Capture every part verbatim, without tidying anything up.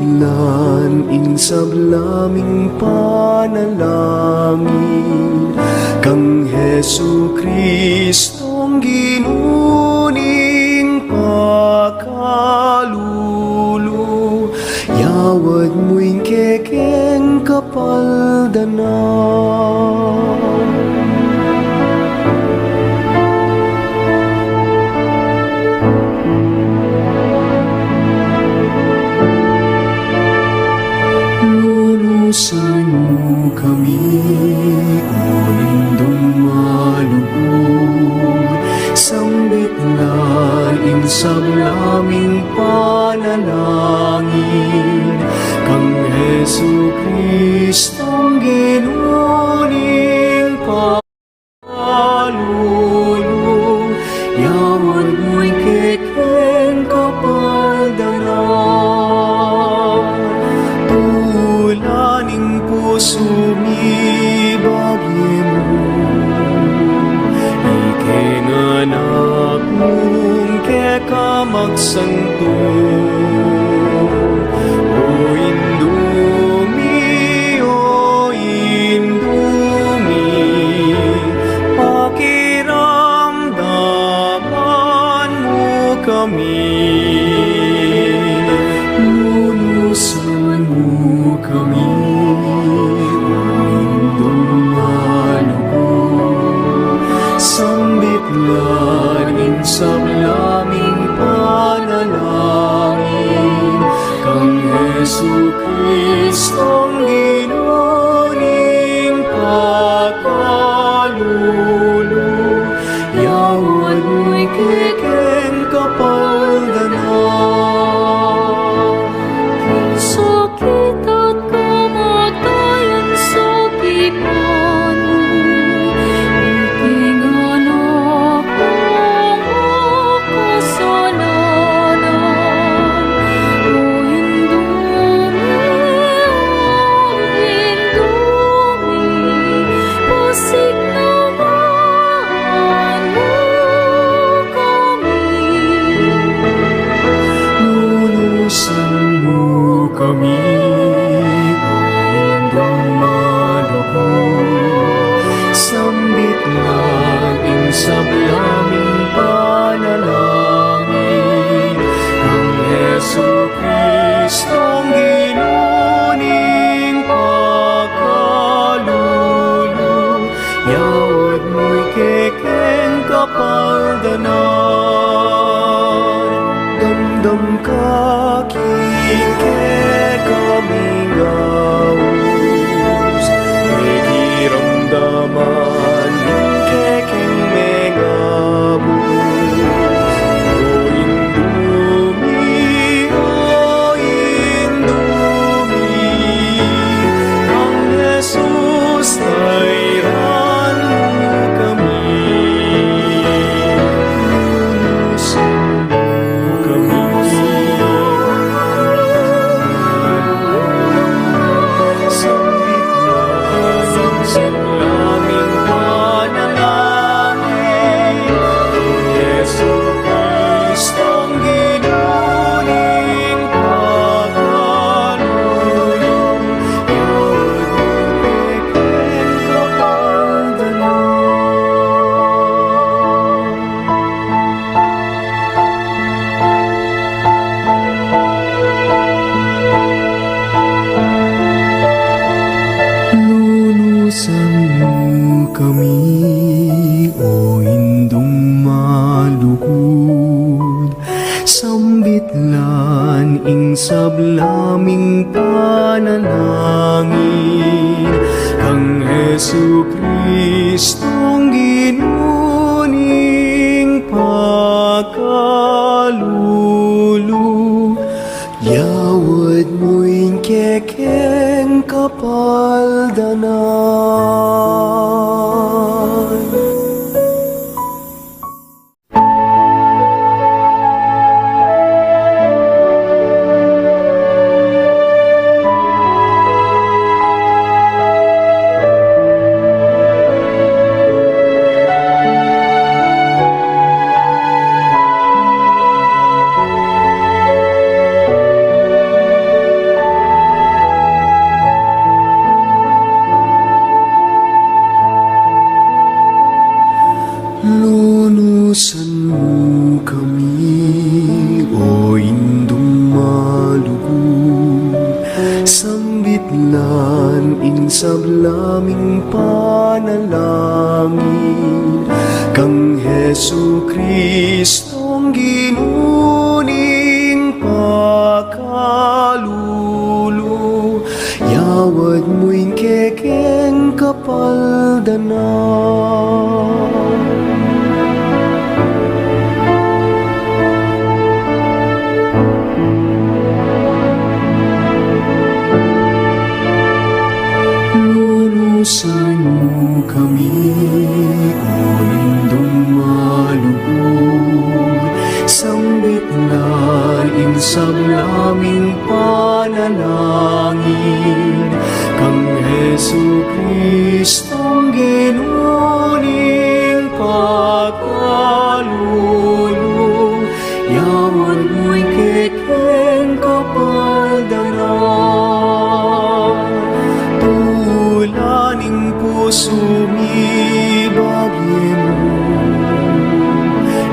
Lan ing sabla ming panalangin kang Jesucristong Ginu ning pakalulu, yawad mu ing kekeng kapaldanan. Lunusan mu kami, O Indung malugud, sambit la ing sabla ming panalangin kang Jesucristong Ginu ning pa- Kalulu, yawad mu ing kekeng kapaldanan. Tula ning pusu mi, ibie mu ing kekeng anak mung keka magsantu. O Indu mi, O Indu mi, pakiramdaman mu kami. Lunusan mu kami, O Indung malugud, sambit la ing sabla ming panalangin kang Jesucristong Ginu ning pakalulu, yawad mu ing kekeng kapaldanan. King sakit at kamatayan, sakipan mu ing anak mung makasalanan. O Indu mi, O Indu mi, pasiknawaan mu kami. Lunusan mu kami, O Indung malugud, sambit la ing sabla ming panalangin kang Jesucristong Ginu ning pakalulu, yawad mu ing kekeng kapaldanan. Damdam ka king kekaming aus, pakiramdaman ing kekeng mengabus. O Indu mi, O Indu mi, kang Jesus tayran mu kami. Lunusan mu kami. Sambit la ing sabla ming panalangin kang Jesucristong Ginu ning pakalulu, yawad mu ing kekeng kapaldanan. Lunusan mu kami, O Indung malugud, sambit la ing sabla ming panalangin kang Jesucristong Ginu ning pakalulu, yawad mu ing kekeng kapaldanan. Sablaming panalangin kang Jesucristong Ginu ning pakalulu, yawad mu ing kekeng kapaldanan. Lunusan mu kami, O Indung malugud, sambit la ing sablaming panalangin kang Jesucristong Ginu ning pakalulu, yawad mu ing kekeng kapaldanan. Tula ning pusu mi, ibie mu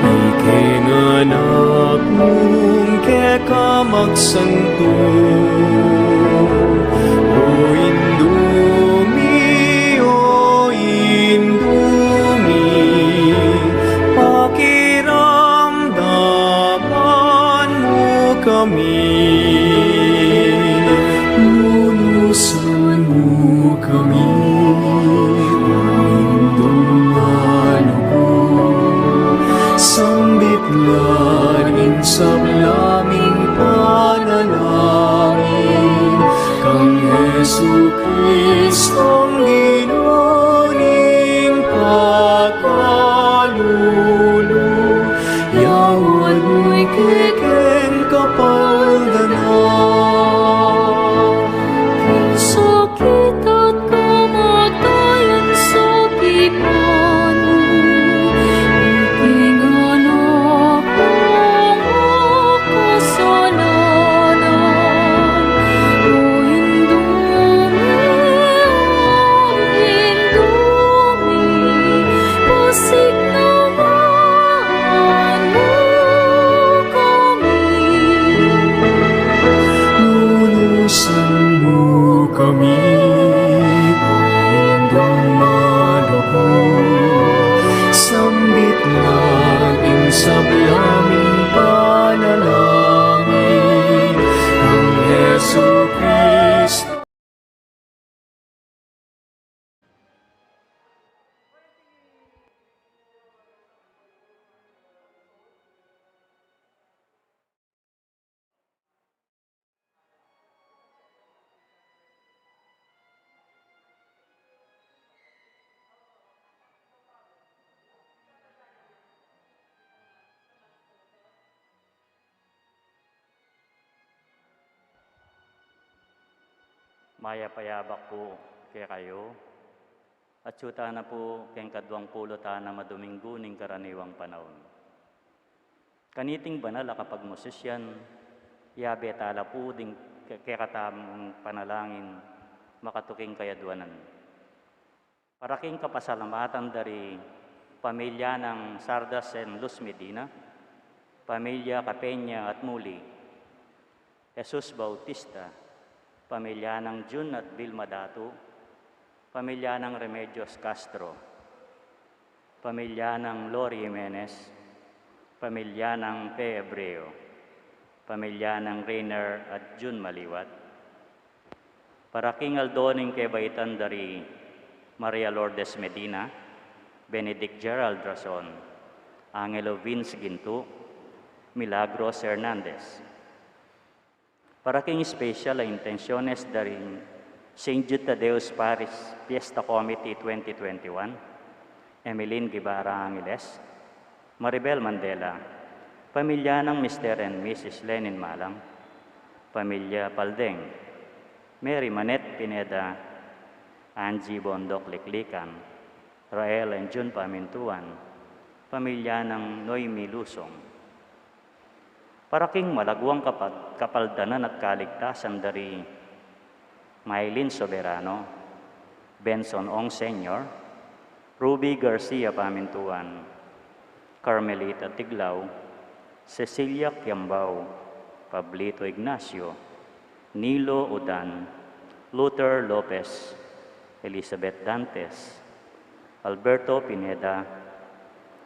ing kekeng anak mung keka magsanto. O Indu mi, O Indu mi, pakiramdaman mu kami. Lunusan mu kami, O Indung malugud, sambit la ing sablaming panalangin kang Jesucristong Ginu ning pakalulu, yawad mu ing kekeng kapaldanan. King sakit at kamatayan, sakipan mu ing anak mung makasalanan. O Indu mi, O Indu mi, pasiknawan mu kami. Lunusan mu kami, O Indung malugud, sambit la ing sablaming panalangin kang Jesucristo. Mayap a yabak pu kekayu. Atsu tana pu keng kaduang pulu tana a Duminggu ning karaniwang panaun. Kaniting banal a kapagmusisan, yabe tala pu ding ke-, kekatamung panalangin makatuking kayaduanan. Para king kapasalamatan dari pamilya nang Sardas and Luz Medina, pamilya Capenya at Muli, Jesus Bautista, pamilya nang Jun at Vilma Datu, pamilya nang Remedios Castro, pamilya nang Lori Jimenez, pamilya nang Pe Ebreo, pamilya nang Reiner at Jun Maliwat, para king aldo ning kebaitan dari Maria Lourdes Medina, Benedict Gerald Rason, Angelo Vince Gintu, Milagros Hernandez. Para king special a intenciones dari Saint Jude Thaddeus Parish Fiesta Committee twenty twenty-one, Emeline Guevara Angeles, Maribel Mandela, pamilya nang Mister and Missus Lenin Malang, pamilya Paldeng, Mary Manette Pineda, Angie Bondoc Liklikan, Rael and Jun Pamintuan, pamilya nang Noemi Lusong. Para king malaguang kapag-, kapaldanan at kaligtasan dari Mylene Soberano, Benson Ong Senior, Ruby Garcia Pamintuan, Carmelita Tiglao, Cecilia Kiambao, Pablito Ignacio, Nilo Udan, Luther Lopez, Elizabeth Dantes, Alberto Pineda,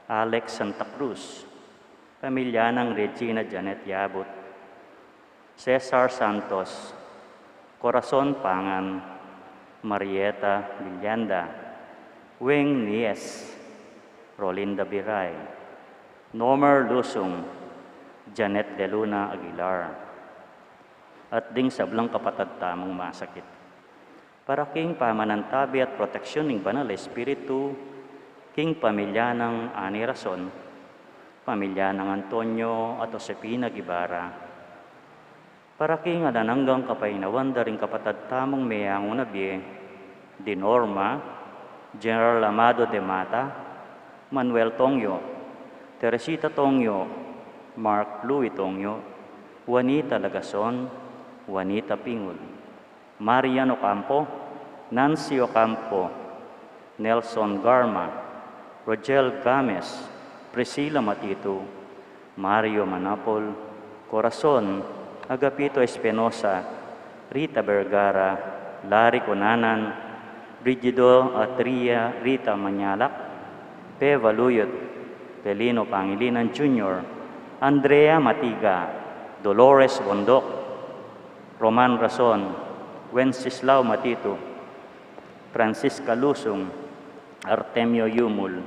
Alex Santa Cruz, pamilya nang Regina Janet Yabut, Cesar Santos, Corazon Pangan, Marieta Villanda, Weng Nies, Rolinda Biray, Nomer Lusung, Janet de Luna Aguilar, at ding sablang kapatad tamung masakit. Para king pamanantabi at proteksyun ning Banal a Espiritu, king pamilya nang Ani Rason, pamilya nang Antonio at Josefina Guevara. Para king alang anggang kapaynawan da ring kapatad tamung meyangu na bie, di Norma, General Amado de Mata, Manuel Tongyo, Teresita Tongyo, Mark Louis Tongyo, Juanita Lagason, Juanita Pingul, Marian Ocampo, Nancy Ocampo, Nelson Garma, Rogel Games, Priscilla Matitu, Mario Manapol, Corazon, Agapito Espinosa, Rita Vergara, Larry Cunanan, Brigido Atria, Rita Mañalac, Peva Luyot, Pelino Pangilinan Junior, Andrea Matiga, Dolores Bondoc, Roman Rason, Wenceslao Matitu, Francisca Lusung, Artemio Yumul,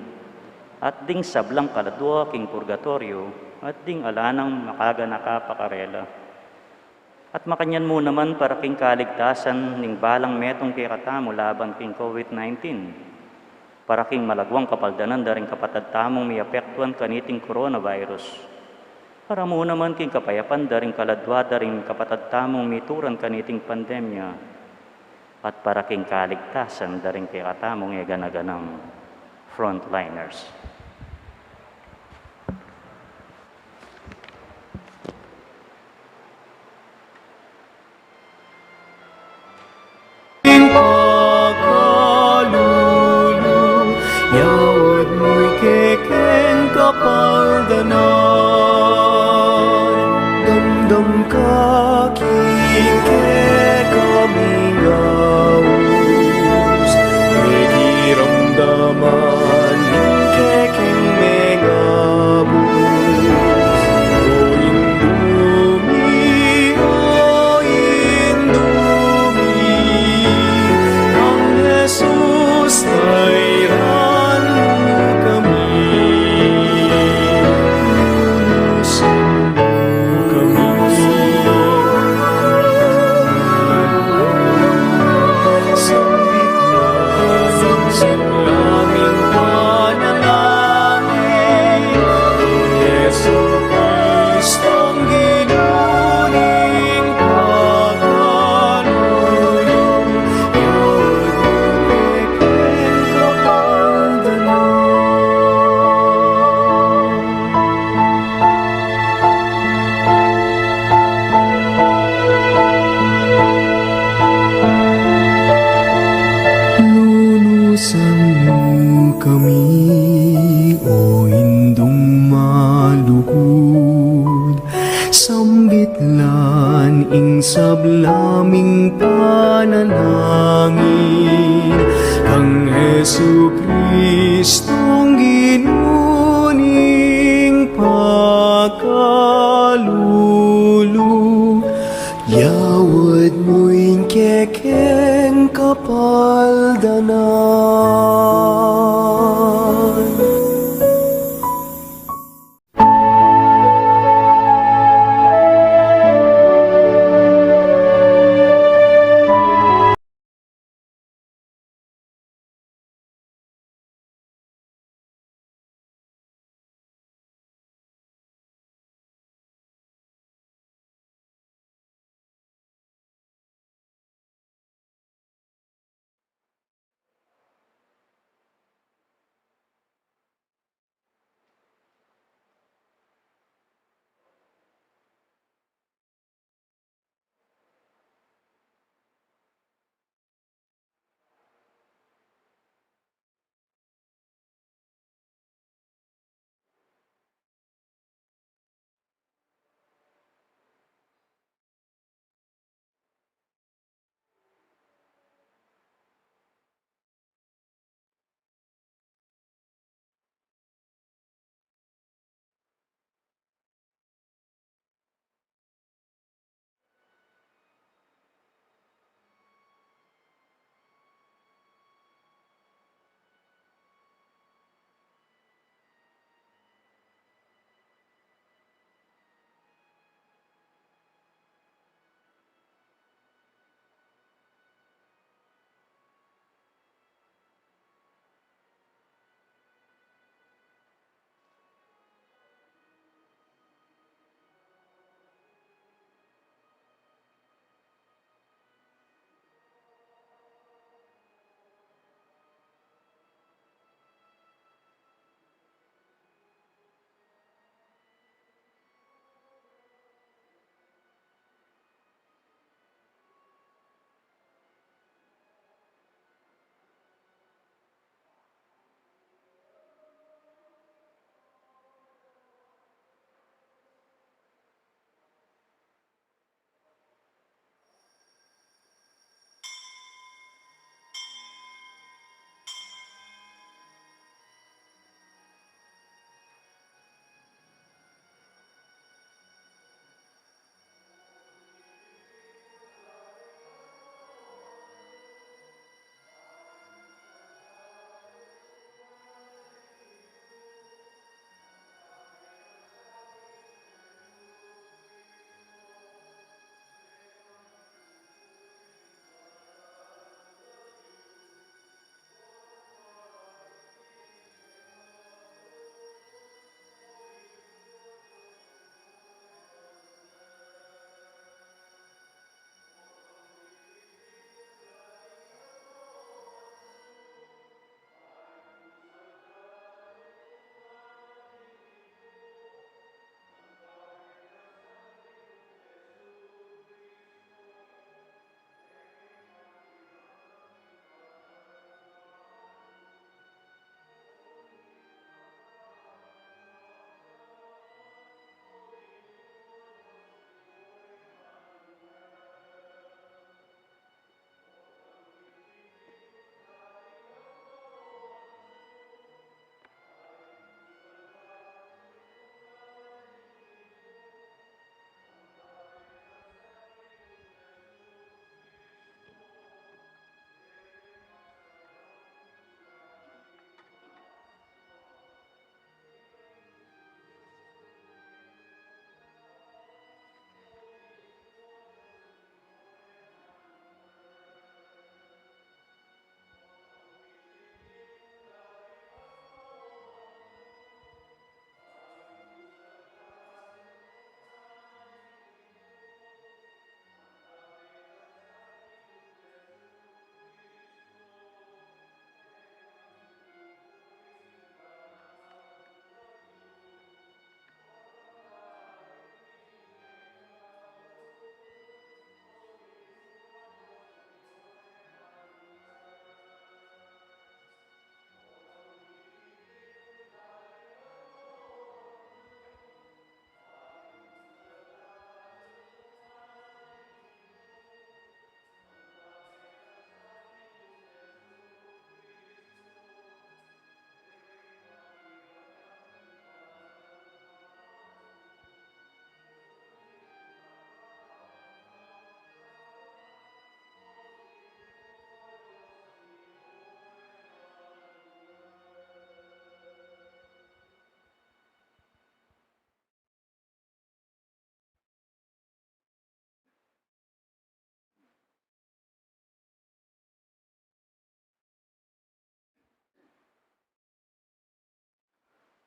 at ding sablang kaladua king purgatoryo, at ding ala nang makaganaka pa karela. At makanyan mu naman para king kaligtasan ning balang metung kekatamu laban king COVID nineteen, para king malagwang kapaldanan da ring kapatad tamung miapektuan kaniting coronavirus, para mu naman king kapayapan da ring kaladua da ring kapatad tamung mituran kaniting pandemya, at para king kaligtasan da ring kekatamung e gana-ganang frontliners. Ing pakalulu, yaud mu ing kekeng kapaldanan. Damdam ka king kekaming aus, mekiramdaman ing kekeng mengabus. O Indu mi, o Indu mi, Nang Jesus, tayran mu kami. Lunusan mu kami. Sambit na ing sablang panalangin, Jesucristo, Ginu ning pakalulu, yaud mu ing kekeng kapaldanan. Lunusan mu kami, o Indung malugud, sambit la ing sabla ming panalangin kang Jesucristong Ginu ning pakalulu, yaud mu ing kekeng kapaldanan.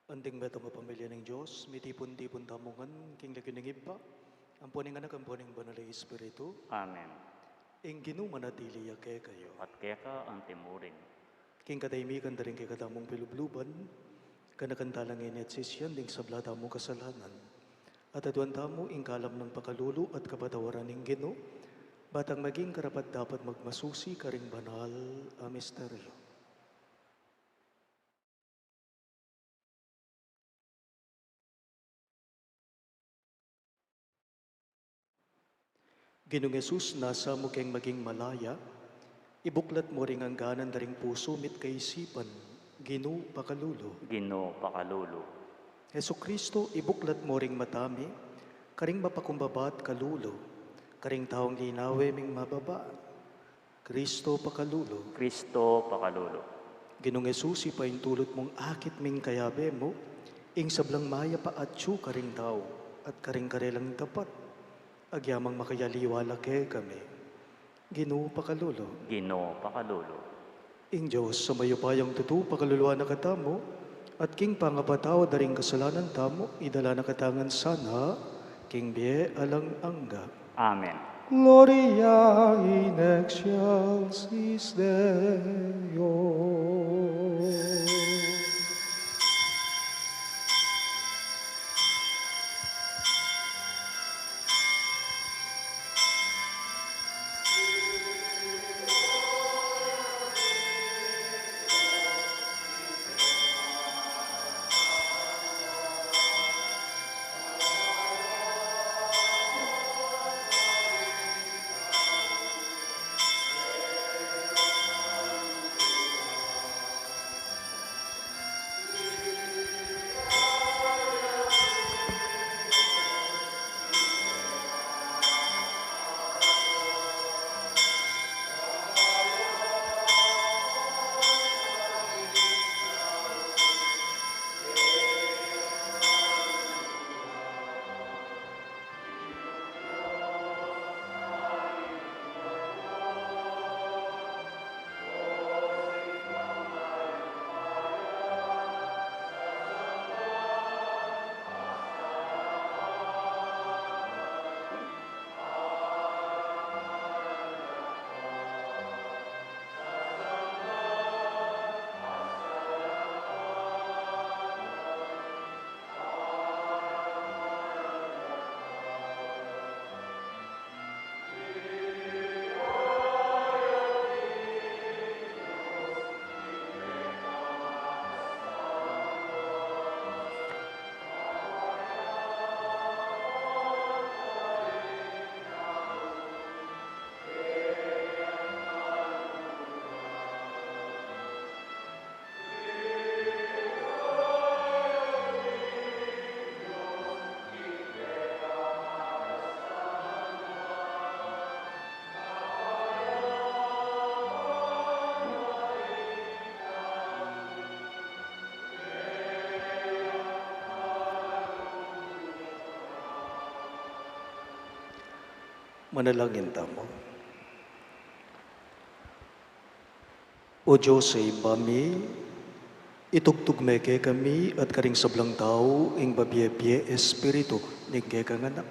Anting metung a pamilya ning Dios, mitipun-tipun tamu ngan king lagyu ning Ibpa, ampo ning Anak, ampo ning Banal a Espiritu. Amen. Ing Ginu manatili ya kekayu. At keka antimurin. King katahimikan da ring kekatamung pilubluban, ganakan tala ngeni at sisian ding sabla tamung kasalanan. At aduan tamu ing kalam nang pakalulu at kapatawaran ning Ginu, ba tang maging karapat-dapat magmasusi karing banal a misteryo. Ginung Jesus, nasa mu keng maging malaya, ibuklat mu ring angganan da ring pusu mi't kaisipan, Ginu pakalulu. Ginu pakalulu. Jesucristo, ibuklat mu ring mata mi, karing mapakumbaba at kalulu, karing taung linawe ming mababa. Cristo pakalulu. Cristo pakalulu. Ginung Jesus, ipaintulut mung akit ming kayabe mu, ing sablang mayap a atyu karing tau, at karing karelang tapat, agyamang makayaliwa la kekami. Ginu pakalulu. Ginu pakalulu. Ing Dios a mayupayang tutu pakaluluan na katamu, at king pangapatawad da ring kasalanan tamu, idala na katamu ngan sana king bie alang angga. Amen. Gloria in excelsis Deo. Manalangin tamu. O Dios a Ibpa mi, itugtug me kekami at karing sablang tau ing mabie-bie Espiritu ning kekang Anak.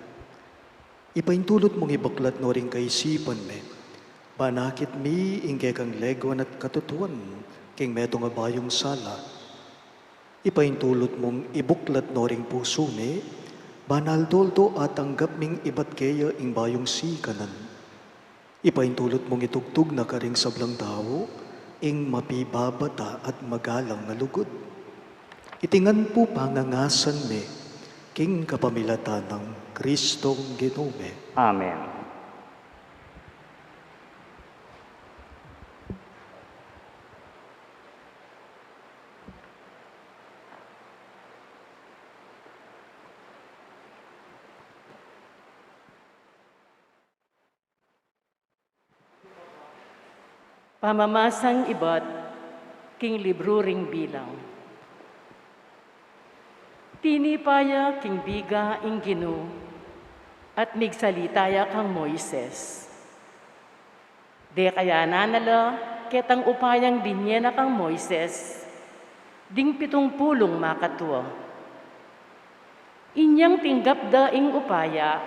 Ipaintulut mung ibuklat no ring kaisipan mi, ban akit mi ing kekang leguan at katutuan king metung a bayung sala. Ipaintulut mung ibuklat no ring pusu mi, ban aldo-aldo atanggap ming ibat keya ing bayung sikanan. Ipaintulut mung itugtug na karing sablang tau ing mapibabata at magalang a lugud. Iti ngan pu pangangasan mi king kapamilatan nang Kristong Ginu mi. Amen. Pamamasang ibat king libru ring Bilang. Tinipa ya king biga ing Ginu, at migsalita ya kang Moises. Dekayanan na la ketang upayang binye na kang Moises, Ding pitung pulung makatua. Inyang tinggap da ing upaya,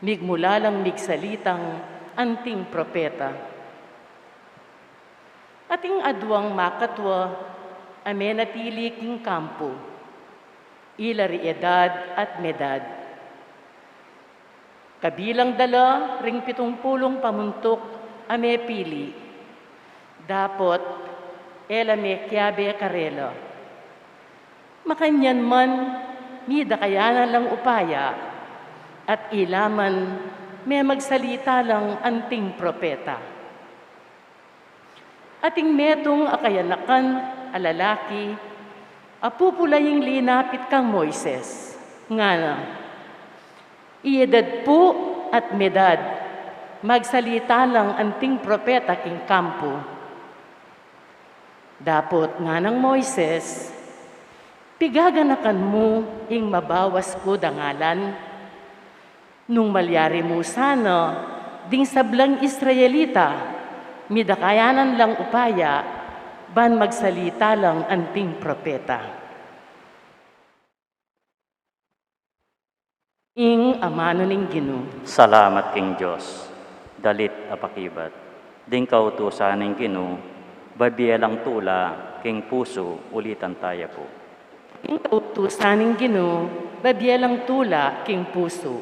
migmula lang migsalitang anting propeta. Ating aduang makatua a menatili king kampu, ila ri Edad at Medad. Kabilang da la ring pitung pulung pamuntuk a mepili. Dapot e la mekiabe karela. Makanyan man, midakayanan lang upaya, at ila man memagsalita lang anting propeta. Ating metung a kayanakan a lalaki a pupula ing linapit kang Moises, ngana, "I Edad pu at Medad, magsalita lang anting propeta king kampu." Dapot ngana nang Moises, "Pigaganakan mu ing mabawas ku dangalan? Nung malyari mu sana, ding sablang Israelita, midakayanan lang upaya, ban magsalita lang anting propeta." Ing amanu ning Ginu. Salamat king Dios. Dalit a pakibat. Ding kautusan ning Ginu, babie lang tula king pusu, ulitan taya pu. Ing kautusan ning Ginu, babie lang tula king pusu.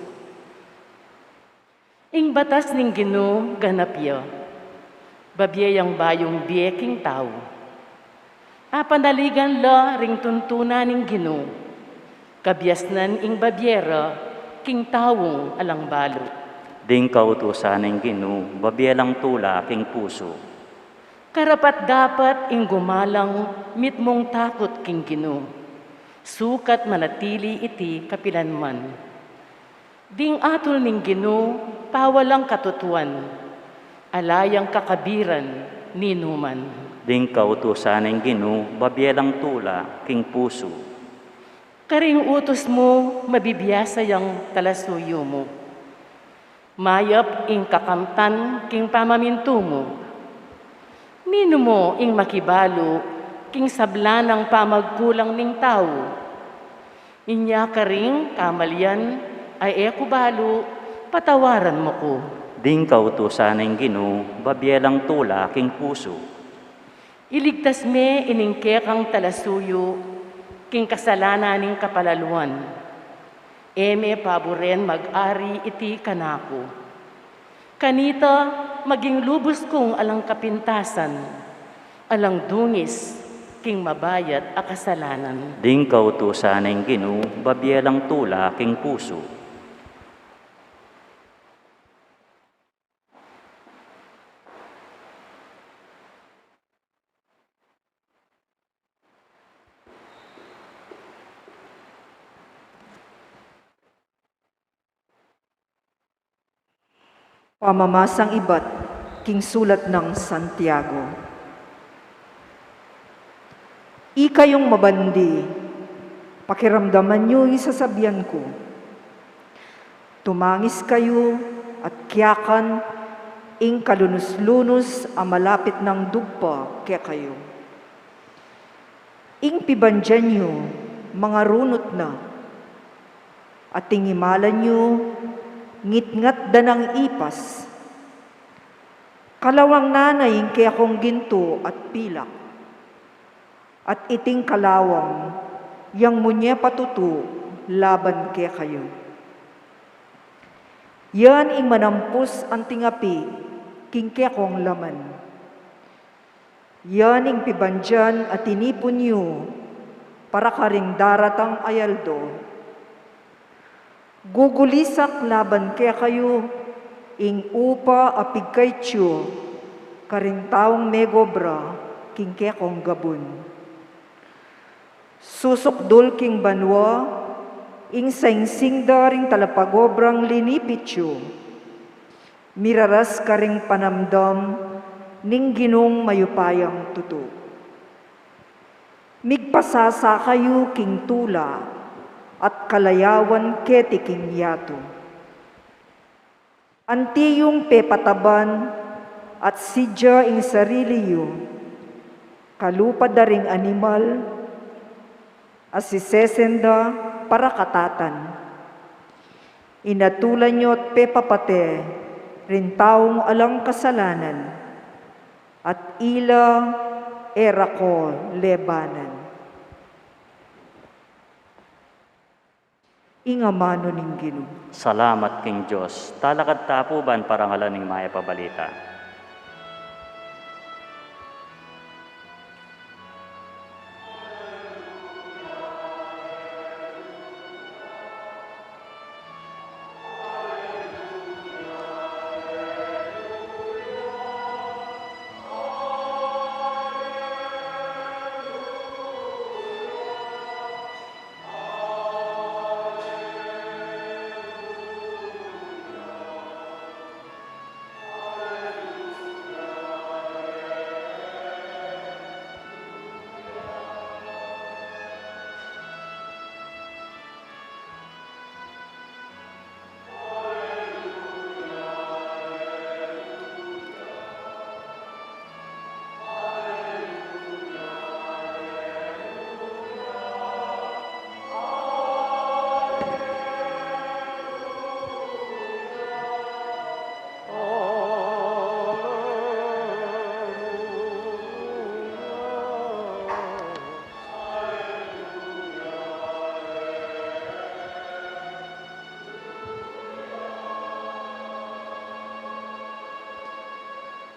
Ing batas ning Ginu ganap ya. Babie yang bayung bie king tau. Apanaligan la ring tuntunan ning Ginu. Kabiasnan ing babie ra king taung alang balu. Ding kautusan ning Ginu, babie lang tula king pusu. Karapat-dapat ing gumalang mitmung takut king Ginu, sukat manatili iti kapilanman. Ding atul ning Ginu, pawalang katutuan, ala yang kakabiran ninuman. Ding kautusan ning Ginu, babie lang tula king pusu. Karing utus mu, mabibiasa yang talasuyu mu. Mayap ing kakamtan king pamamintu mu. Ninu mu ing makibalu king sabla nang pamagkulang ning tau? Inya karing kamalian a e ku balu, patawaran mu ku. Ding kautusan ning Ginu, babie lang tula king pusu. Iligtas me ining kekang talasuyu king kasalanan ning kapalaluan. E me paburen mag-ari iti kanaku. Kanita maging lubus kung alang kapintasan, alang dungis king mabayat a kasalanan. Ding kautusan ning Ginu, babie lang tula king pusu. Pamamasang ibat king sulat nang Santiago. Ikayung mabandi, pakiramdaman yu ing sasabian ku. Tumangis kayu at kiyakan ing kalunus-lunus a malapit nang dugpa kekayu. Ing pibandian yu, mangarunut na, at ing imalan yu, ngitngat da nang ipas. Kalawang na na ing kekong gintu at pilak, at iting kalawang yang munye patutu laban kekayu. Yan ing manampus anting api king kekong laman. Yan ing pibandian a tinipun yu para karing daratang a aldo. Gugulisak laban kekayu ing upa a pigkait yu karing taung megobra king kekong gabun. Susukdul king banua ing saingsing da ring talapagobrang linipit yu. Miraras karing panamdam ning Ginung mayupayang tutu. Migpasasa kayu king tula at kalayawan keti king yatu. Anti yung pepataban at sidya ing sarili yu, Kalupa da ring animal a sisesen da para katatan. Inatulan yo't pepapate ring taung alang kasalanan, at ila e ra ko lebanan. Ing amanu ning Ginu. Salamat king Dios. Talakad ta pu ban parangalan ing Mayap a Balita.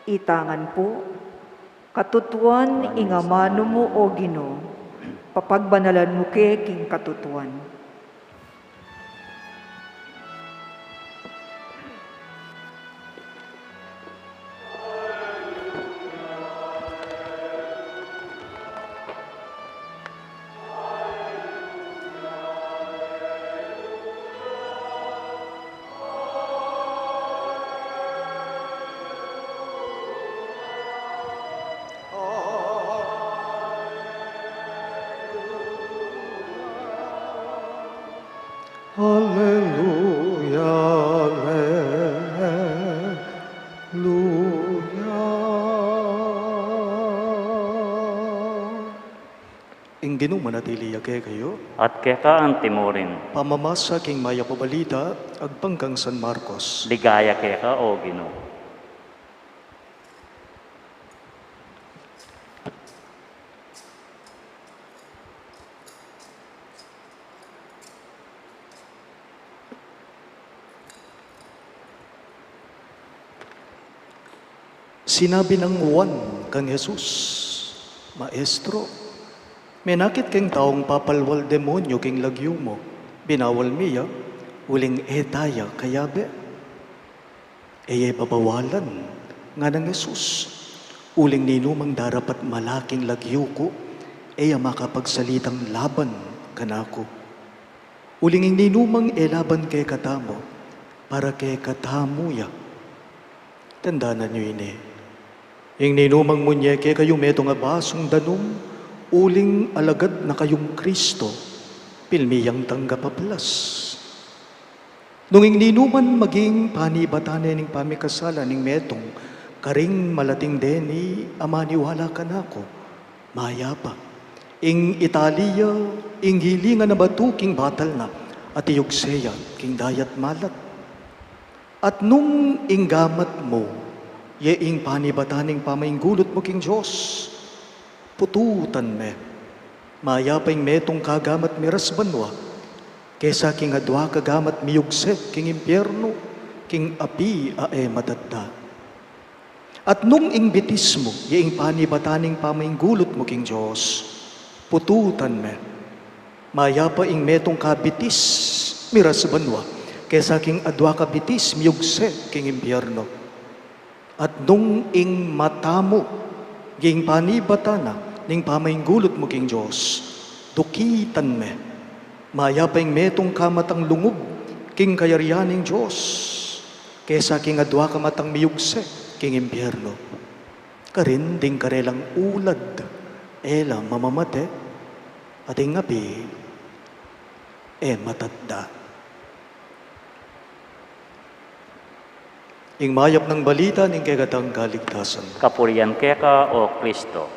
Itangan pu. Katutuan ing amanu mu, O Ginu, papagbanalan mu ke king katutuan. Alleluia, alleluia. Ing Ginu manatili ya kekayu. At keka antimurin. Pamamasa king Mayap a Balita agpang kang San Marcos. Ligaya keka, O Ginu. Sinabi nang Juan kang Jesus, "Maestro, menakit keng taung papalwal demonyu king lagyu mu, binawal mi ya, uling e ta ya kayabe." "E ye babawalan," ngana nang Jesus, "uling ninumang darapat mala king lagyu ku, e ya makapagsalitang laban kanaku. Uling ing ninumang e laban kekatamu, para kekatamu ya. Tandanan yu ini, ing ninumang munye kekayu metung a basung danum, uling alagad na kayung Kristo, pilmi yang tanggap a plas. Nung ing ninuman maging panibatan ne ning pamikasalan ning metung karing malating deni a maniwala kanaku, mayap a ing itali ya ing gilingan a batu king batal na, at iyugse ya king dayat malat. At nung ing gamat mu ye ing panibatan ning pamainggulut mu king Dios, pututan me. Mayap a ing metung ka gamat miras banua, kesa king adua ka gamat miyugse king impiernu, king api a e matadda. At nung ing bitis mu ye ing panibatan ning pamainggulut mu king Dios, pututan me. Mayap a ing metung ka bitis miras banua, kesa king adua ka bitis miyugse king impiernu. At nung ing mata mu ye ing panibatan na ning pamainggulut mu king Dios, dukitan me. Mayap a ing metung ka matang lungub king kayarian ning Dios, kesa king adua ka matang miyugse king impiernu. Karin ding karelang ulad e la mamamate, at ing api e matadda. Ing mayap nang balita ning kekatang kaligtasan. Kapurian keka, O Kristo.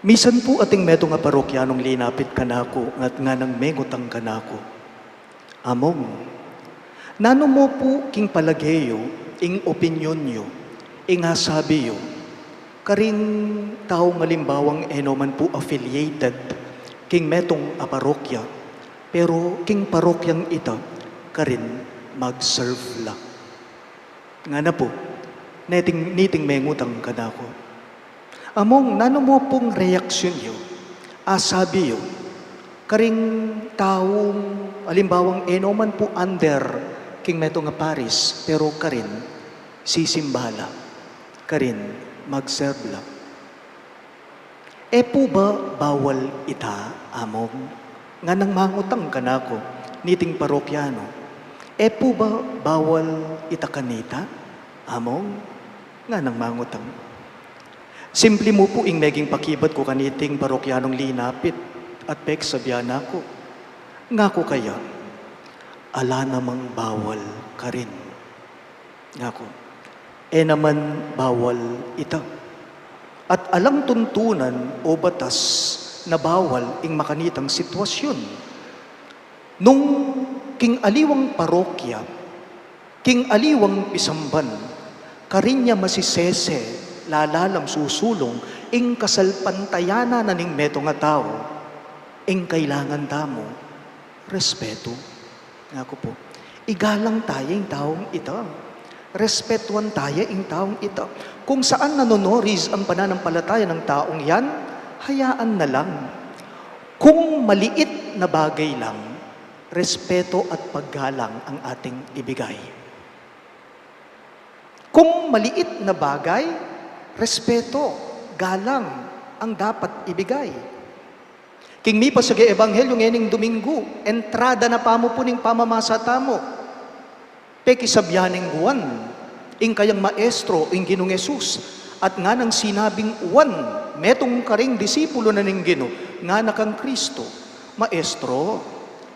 Misan pu ating metung a parokyanung linapit kanaku, ngat nganang mengutang kanaku, "Among, nanu mu pu king palage yu, ing opinyon yu, ing asabi yu, karing taung alimbawang e no man pu affiliated king metung a parokya, pero king parokyang ita, karin mag-serve la?" Ngana pu niting, niting mengutang kanaku, "Among, nanu mu pung reaksyon yu, asabi yu, karing taung alimbawang e no man pu under king metung a parish, pero karin sisimba la, karin mag-serve la?" "E pu ba bawal ita, Among?" nganang mangutang kanaku niting parokyano. "E pu ba bawal ita kanita, Among?" nganang mangutang. Simpli mu pu ing meging pakibat ku kaniting parokyanung linapit at peksabian na ku, ngaku kaya, "Ala namang bawal karin," ngaku. "E naman bawal ita. At alang tuntunan o batas na bawal ing makanitang sitwasyon. Nung king aliwang parokya, king aliwang pisamban, karin ya masisese, lalalam, susulung ing kasalpantayanan na ning metung a tau, ing kailangan tamu, respetu." Ngaku pu, igalang taya ing taung ita. Respetuan taya ing taung ita. Kung saan nanonoris ang pananampalataya ng taung yan, hayaan na lang. Kung maliit na bagay lang, respeto at paggalang ang ating ibigay. Kung maliit na bagay, respeto, galang ang dapat ibigay. King mipasage ebanghelyo ngening Domingo, entrada na pamu pu ning pamamasa tamu. Pekisabyan ning Juan, ing kayang maestro, ing Ginung Jesus, at nganang sinabing Juan, metung karing disipulo na ning Ginu, ngana kang Kristo, "Maestro,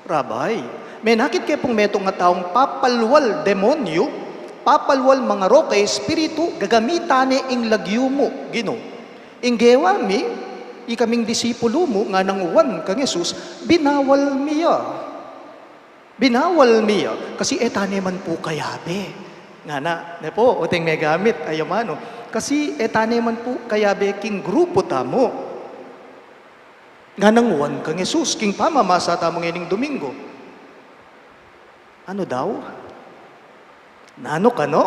Rabbi, menakit ke pung metung a taung papalwal demonyu, papalwal mangarok a espiritu, gagamitan ne ing lagyu mu, Ginu. Ing gewa mi, ikaming disipulo mu," nganang Juan kang Jesus, "binawal mi ya. Binawal mi ya, kasi e ta ne man pu kayabe." Ngana, ne pu, uting megamit, ay amanu, "Kasi e ta ne man pu kayabe king grupu tamu." Nganang Juan kang Jesus, king pamamasa tamu ngening Domingo. Ano daw? Nanu kanu?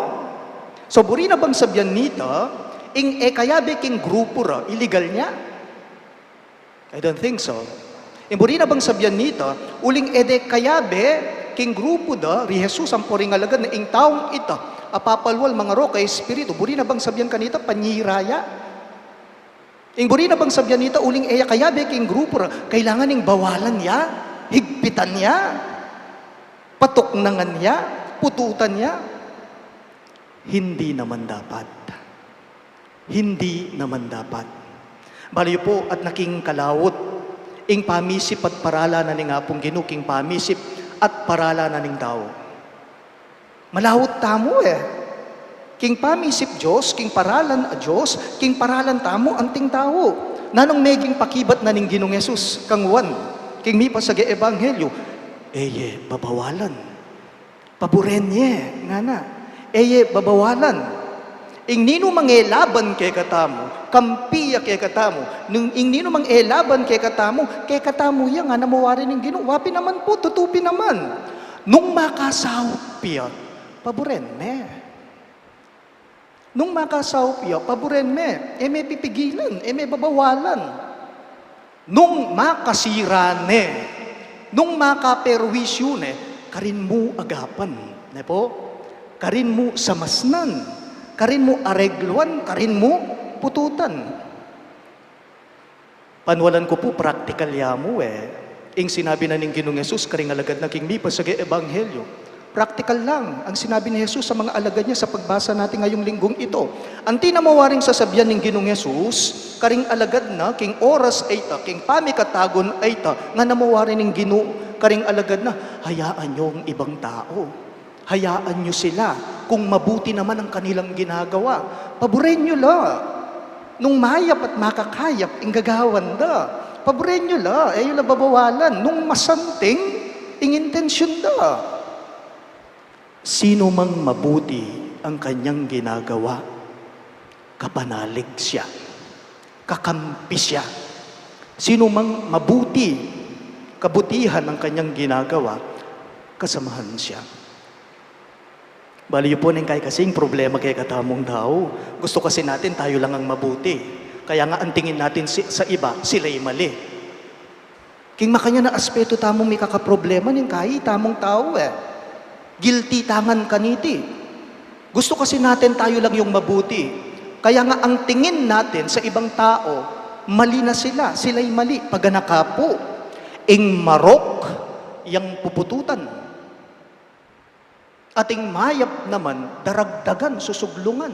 So, buri na bang sabyan nita, ing e kayabe king grupu ra, iligal nya? I don't think so. Ing buri na bang sabyan nita, uling e de kayabe king grupu da ri Jesus ampo ring alagad na, ing taung ita a papalwal mangarok a espiritu, buri na bang sabyan kanita, panyira ya? Ing buri na bang sabyan nita, uling e ya kayabe king grupu ra, kailangan ing bawalan ya, higpitan ya, patuknangan ya, pututan ya? Hindi naman dapat. Hindi naman dapat. Balu yu pu, at naking kalaut ing pamisip at paralan na ning Apung Ginu king pamisip at paralan na ning tau. Malawut tamu e. King pamisip Dios, king paralan a Dios, king paralan tamu anting tau. Nanung meging pakibat na ning Ginung Jesus kang Juan king mipasage ebanghelyo? "E ye babawalan. Paburen ye," ngana. "E ye babawalan. Ing ninumang e laban kekatamu, kampi ya kekatamu. Nung ing ninumang e laban kekatamu, kekatamu ya," ngana mu wari ning Ginu. Wa pin naman pu, tutu pin naman. Nung makasaup ya, paburen me. Nung makasaup ya, paburen me. E me pipigilan, e me babawalan. Nung makasira ne, nung makaperwisyu ne, karin mu agapan, ne pu? Karin mu samasnan, karin mu aregluan, karin mu pututan. Panwalan ku pu, praktikal ya mu e. Ing sinabi na ning Ginung Jesus karing alagad na king mipasage ebanghelyo, praktikal lang ang sinabi ni Jesus sa mga alagad niya sa pagbasa natin ngayong linggong ito. Anti na mu waring sasabian ning Ginung Jesus karing alagad na king oras a ita, king pamikatagun a ita, ngana mu wari ning Ginu karing alagad na, "Hayaan nyo ang ibang tao. Hayaan nyo sila. Kung mabuti naman ang kanilang ginagawa, paburen nyo la." Nung mayap at makakayap ing gagawan da, paburen yu la, e yu la babawalan. Nung masanting ing intensyun da. Sino mang mabuti ang kanyang ginagawa, kapanalig siya, kakampi siya. Sino mang mabuti, kabutihan ang kanyang ginagawa, kasamahan siya. Bale yu pu, neng kai kasi ing problema kekatamung tau, gusto kasi natin tayo lang ang mabuti. Kaya nga ang tingin natin si, sa iba, sila'y mali. King makanyan a aspeto tamung mikakaproblema neng kai tamung tau e. Guilty tangan kaniti. Gusto kasi natin tayo lang yung mabuti. Kaya nga ang tingin natin sa ibang tao, mali na sila, sila'y mali, paganaka pu. Ing marok, yang pupututan. At ing mayap naman, daragdagan, susuglungan.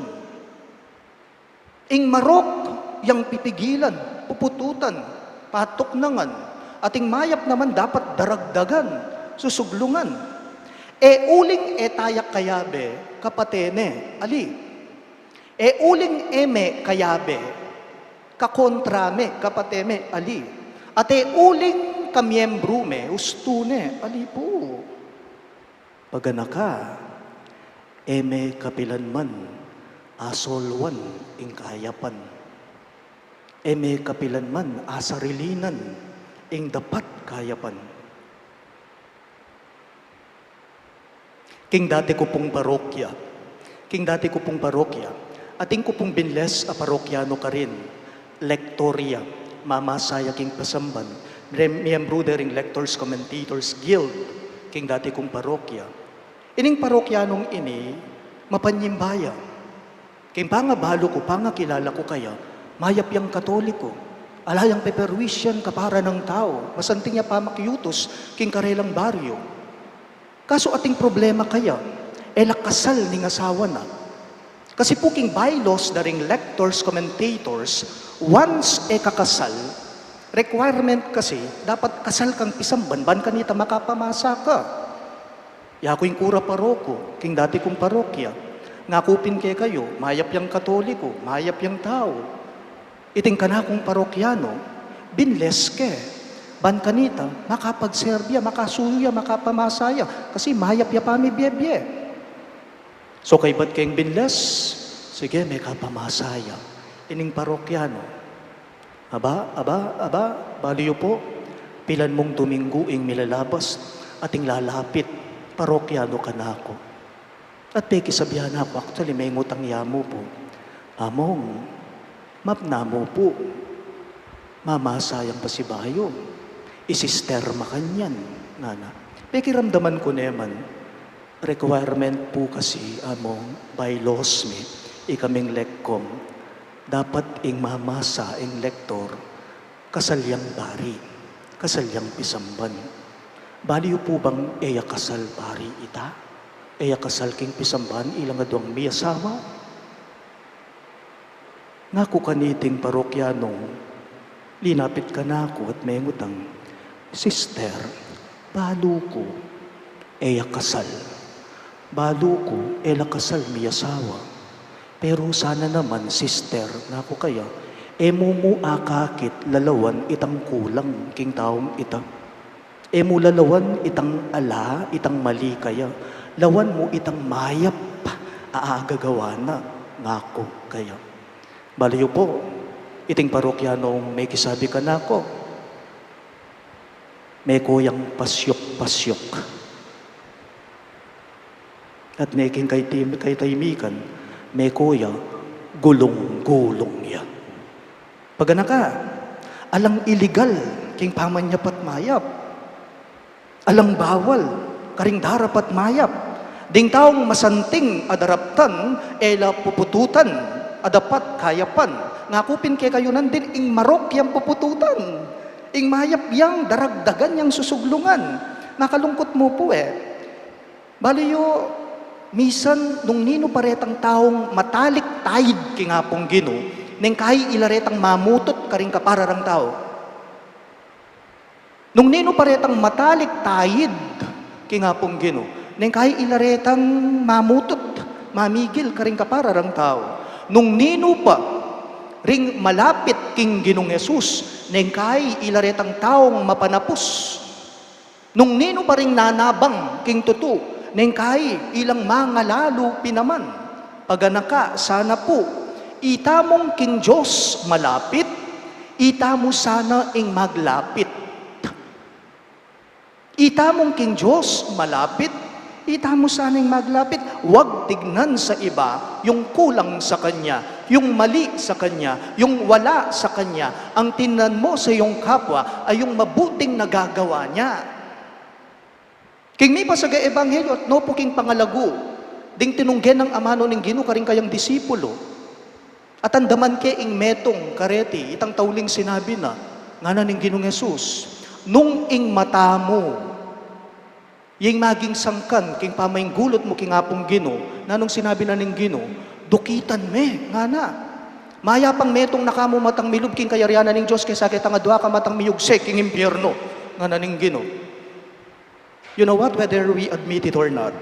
Ing marok, yang pipigilan, pupututan, patuknangan. At ing mayap naman, dapat daragdagan, susuglungan. E uling e taya kayabe, kapate ne, ali. E uling e me kayabe, kakontra me, kapate me, ali. At e uling kamiyembru me, ustu ne, ali pu. Paganaka, e me kapilan man asolwan ing kayapan. E me kapilan man asarilinan ing dapat kayapan. King dati ku pung parokya, king dati ku pung parokya, atin ku pung binles a parokyano karin, lektor ya, mamasa ya king pasamban, miyem-, miyembru da ring Lectors Commentators Guild, king dati kung parokya. Ining parokyanong ini, mapanyimba ya. King pangabalu ku, pangakilala ku kaya, mayap yang Katoliko. Ala yang peperwisyan kapara nang tau, masanting ya pamakiutus king karelang baryo. Kaso ating problema kaya, e la kasal ning asawa na. Kasi pu king bylaws da ring Lectors Commentators, once e ka kasal, requirement kasi, dapat kasal kang pisamban, ban kanita makapamasa ka. Yaku ing kura paroko king dati kung parokya. Ngaku pin kekayu, mayap yang Katoliko, mayap yang tau. Iting kanakung parokyano, binles ke. Ban kanita, makapagserbi ya, makasuyu ya, makapamasa ya. Kasi mayap ya pamibie-bie. So kaybat keng binles, sige, mekapamasa ya. Ining parokyano, aba, aba, aba, bale yu pu, pilan mung Dominggu ing milalabas at ing lalapit parokyano kanaku. At pekisabi ya naku, actually, mengutang ya mu pu. Among, mapna mu pu, mamasa yang pasibayu, i sister makanyan, ngana. Pekiramdaman ku ne man, requirement pu kasi, among, bylaws mi, ikaming lekkom, dapat ing mamasa, ing lektor, kasal yang pari, kasal yang pisamban. Bale yu pu bang e ya kasal pari ita? E ya kasal king pisamban ilang aduang miyasawa? Ngaku kaniting parokyanong linapit kanaku at mengutang, Sister, balu ku, e ya kasal. Balu ku, e la kasal miyasawa. Pero sana naman, sister, ngaku kaya, e mu mu akakit lalawan itang kulang king taung ita. E mu lalawan itang ala, itang mali kaya. Lawan mu itang mayap a agagawa na, ngaku kaya. Bale yu pu, iting parokyanong mekisabi kanaku, meko yang pasyuk-pasyuk. At ne king kaitim-, kaitahimikan, meko ya gulung-gulung ya. Paganaka, alang iligal king pamanyap at mayap. Alang bawal karing darap at mayap. Ding taung masanting a daraptan, e la pupututan a dapat kayapan. Ngaku pin kekayu nandin, ing marok yang pupututan. Ing mayap yang daragdagan, yang susuglungan. Makalungkut mu pu e. Bale yu, misan nung ninu pa retang taung matalik taid king Apung Ginu, neng kai ila retang mamutut karing kapararang tau. Nung ninu pa retang matalik taid king Apung Ginu, neng kai ila retang mamutut, mamigil karing kapararang tau. Nung ninu pa Ring malapit king Ginung Jesus, neng kai ila retang taung mapanapus. Nung ninu pa ring nanabang king tutu, neng kai ilang mangalalu pin naman. Paganaka sana pu, ita mung king Dios malapit, ita mu sana ing maglapit. Ita mung king Dios malapit, ita mu sana ing maglapit. Wag tignan sa iba yung kulang sa kanya, yung mali sa kanya, yung wala sa kanya. Ang tingnan mo sa iyong kapwa ay yung mabuting nagagawa niya. King mipasaga ebanghelyo, at no pu king pangalagu ding tinungge nang amanu ning Ginu karing kayang disipulo. At andaman ke ing metung kareti, itang tauling sinabi na, ngana ning Ginung Jesus, nung ing mata mu, ing maging sangkan king pamainggulut mu king Apung Ginu, nanung sinabi na ning Ginu, dukitan me, ngana. Mayapang metung na ka mu matang milub king kayarian na ning Dios kesa ketang adua ka matang miyugse king impyerno, ngana ning Ginu. You know what? Whether we admit it or not,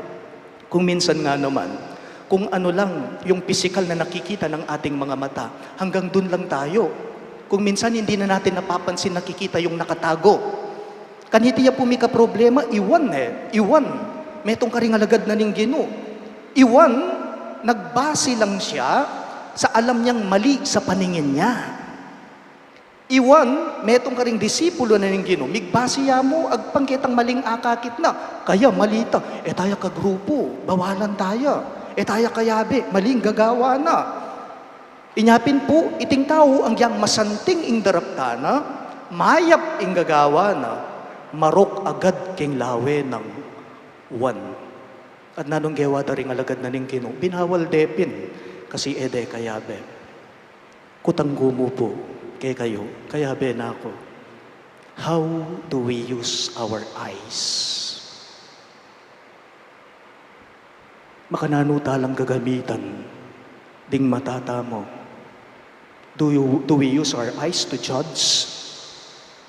kung minsan nga naman, kung ano lang yung pisikal na nakikita ng ating mga mata, hanggang dun lang tayo. Kung minsan hindi na natin napapansin, nakikita yung nakatago. Kaniti ya pu mika problema, iwan e, iwan. Metung karing alagad na ning Ginu. Iwan, nagbase lang siya sa alam niyang mali sa paningin niya. Iwan, metung karing disipulo na ning Ginu, migbase ya mu, agpang ketang maling akakit na, kaya mali ta, e taya kagrupu, bawalan taya, e taya kayabe, maling gagawa na. Inya pin pu, iting tau agyang masanting ing daraptan na, mayap ing gagawa na, marok agad king lawe nang Juan. At nanung gewa da ring alagad na ning Ginu, binawal de pin, kasi e de kayabe. Kutang ku mu pu kekayu, kayabe na ku, how do we use our eyes? Makananu ta lang gagamitan ding mata tamu? Do you, do we use our eyes to judge?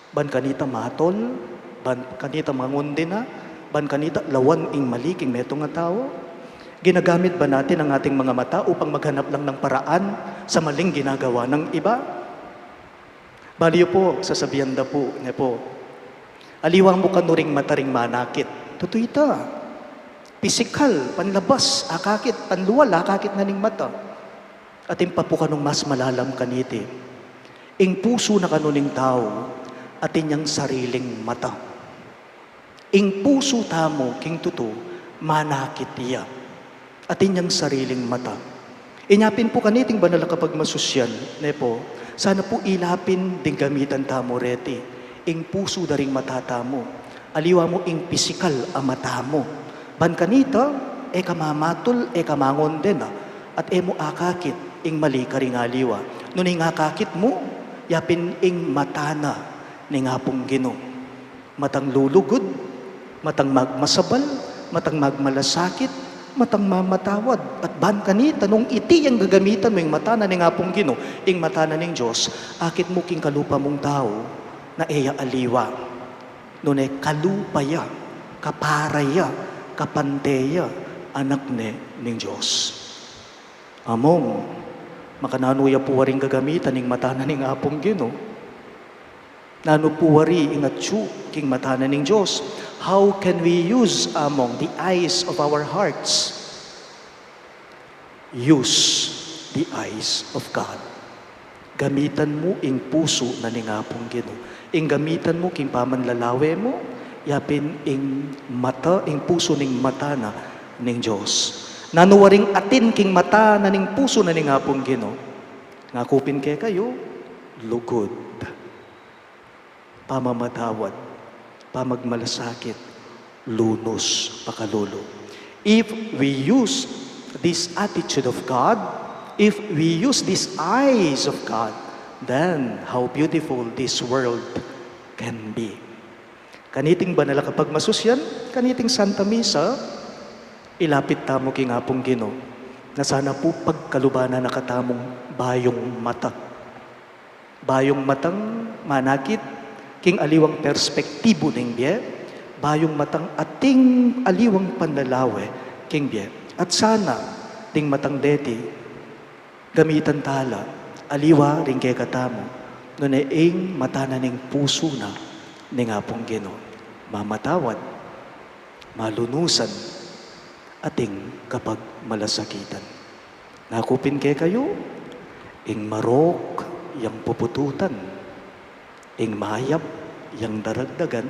Ban kanita matol, ban kanita mangundi na, ban kanita lawan ing mali king metung a tau? Ginagamit ba natin ang ating mga mata upang maghanap lang ng paraan sa maling ginagawa ng iba? Bali yu pu, sasabian da pu, ne pu, aliwa mu kanu ring mata ring manakit. Tutu ita. Pisikal, panlabas, akakit, panlual, akakit na ning mata. Atin pa pu kanung mas malalam kaniti. Ing pusu na kanu ning tau, atin yang sariling mata. Ing pusu tamu king tutu, manakit ya. Atin yang sariling mata. Inya pin pu kaniting banal a kapagmasusyan, ne pu, sana pu ila pin ding gamitan tamu reti, ing pusu da ring mata tamu. Aliwa mu ing pisikal a mata mu. Ban kanita, e ka mamatul, e ka mangonde na, at e mu akakit ing mali karing aliwa. Nune ing akakit mu, ya pin ing mata na ning Apung Ginu. Matang lulugud, matang magmasabal, matang magmalasakit, matang mamatawad. At ban kanita nung iti yang gagamitan mu ing mata na ning Apung Ginu, ing mata na ning Dios, akit mu king kalupa mung tau, na e ya aliwa. Nune kalupa ya, kapara ya, kapante ya, anak ne ning Dios. Among, makananu ya pu waring gagamitan ing mata na ning Apung Ginu? Nanu pu wari ing atyu king mata na ning Dios? How can we use among the eyes of our hearts? Use the eyes of God. Gamitan mu ing pusu na ning Apung Ginu. Ing gamitan mu king pamanlalawe mu, ya pin ing mata, ing pusu ning mata na ning Dios. Nanu waring atin king mata na ning pusu na ning Apung Ginu? Ngaku pin kekayu, lugud, pamamatawad, pamagmalasakit, lunus, pakalulu. If we use this attitude of God, if we use these eyes of God, then how beautiful this world can be. Kaniting banal a kapagmasusyan, kaniting Santa Misa, ilapit tamu king Apung Ginu, na sana pu pagkaluban na katamung bayung mata. Bayung matang manakit king aliwang perspektibu ning bie, bayung matang ating aliwang panlalawe king bie. At sana, ding matang deti, gamitan tala Aliwa ring kekatamu, nune ing mata na ning pusu na ning Apung Ginu, mamatawad, malunusan, at ing kapagmalasakitan. Naku pin kekayu, ing marok yang pupututan, ing mayap yang daragdagan,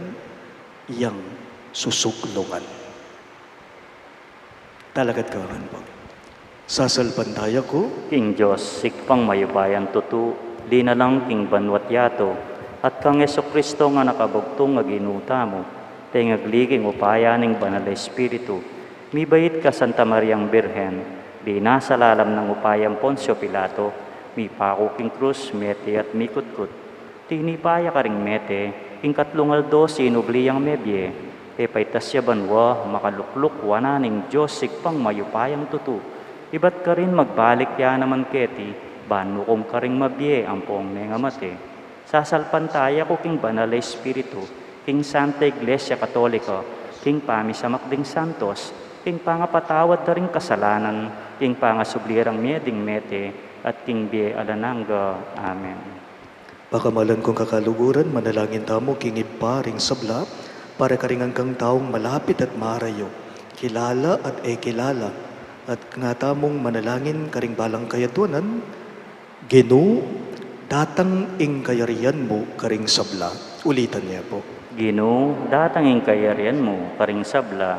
yang susuklungan. Talakad kayu ngan pu. Sasalpantaya ku king Dios, Ibpang mayupayang tutu, linalang king banua't yatu, at kang Jesucristo a Anak a bugtung a Ginu tamu, tengagli king upaya ning Banal a Espiritu, mibait kang Santa Mariang Birhen, binasa lalam ning upaya nang Poncio Pilato, mipaku king krus, mete at mikutkut. Tinipa ya karing mete, king katlung aldo sinubli yang mebie, pepaitas ya banua, makalukluk wanan ning Dios Ibpang mayupayang tutu. Ibat karin magbalik ya naman keti, ban mukum karing mabie ampong mengamate. Sasalpantaya ku king Banal a Espiritu, king Santa Iglesia Katolika, king pamisamak ding santos, king pangapatawad da ring kasalanan, king pangasubli rang mie ding mete, at king bie alang angga. Amen. Pakamalan kung kakaluguran, manalangin tamu king Ibpa ring sabla, para karing anggang taung malapit at marayu, kilala at e kilala, at nga tamung manalangin karing balang kayadwanan. Ginu, datang ing kayarian mu karing sabla. Ulitan ye pu. Ginu, datang ing kayarian mu karing sabla.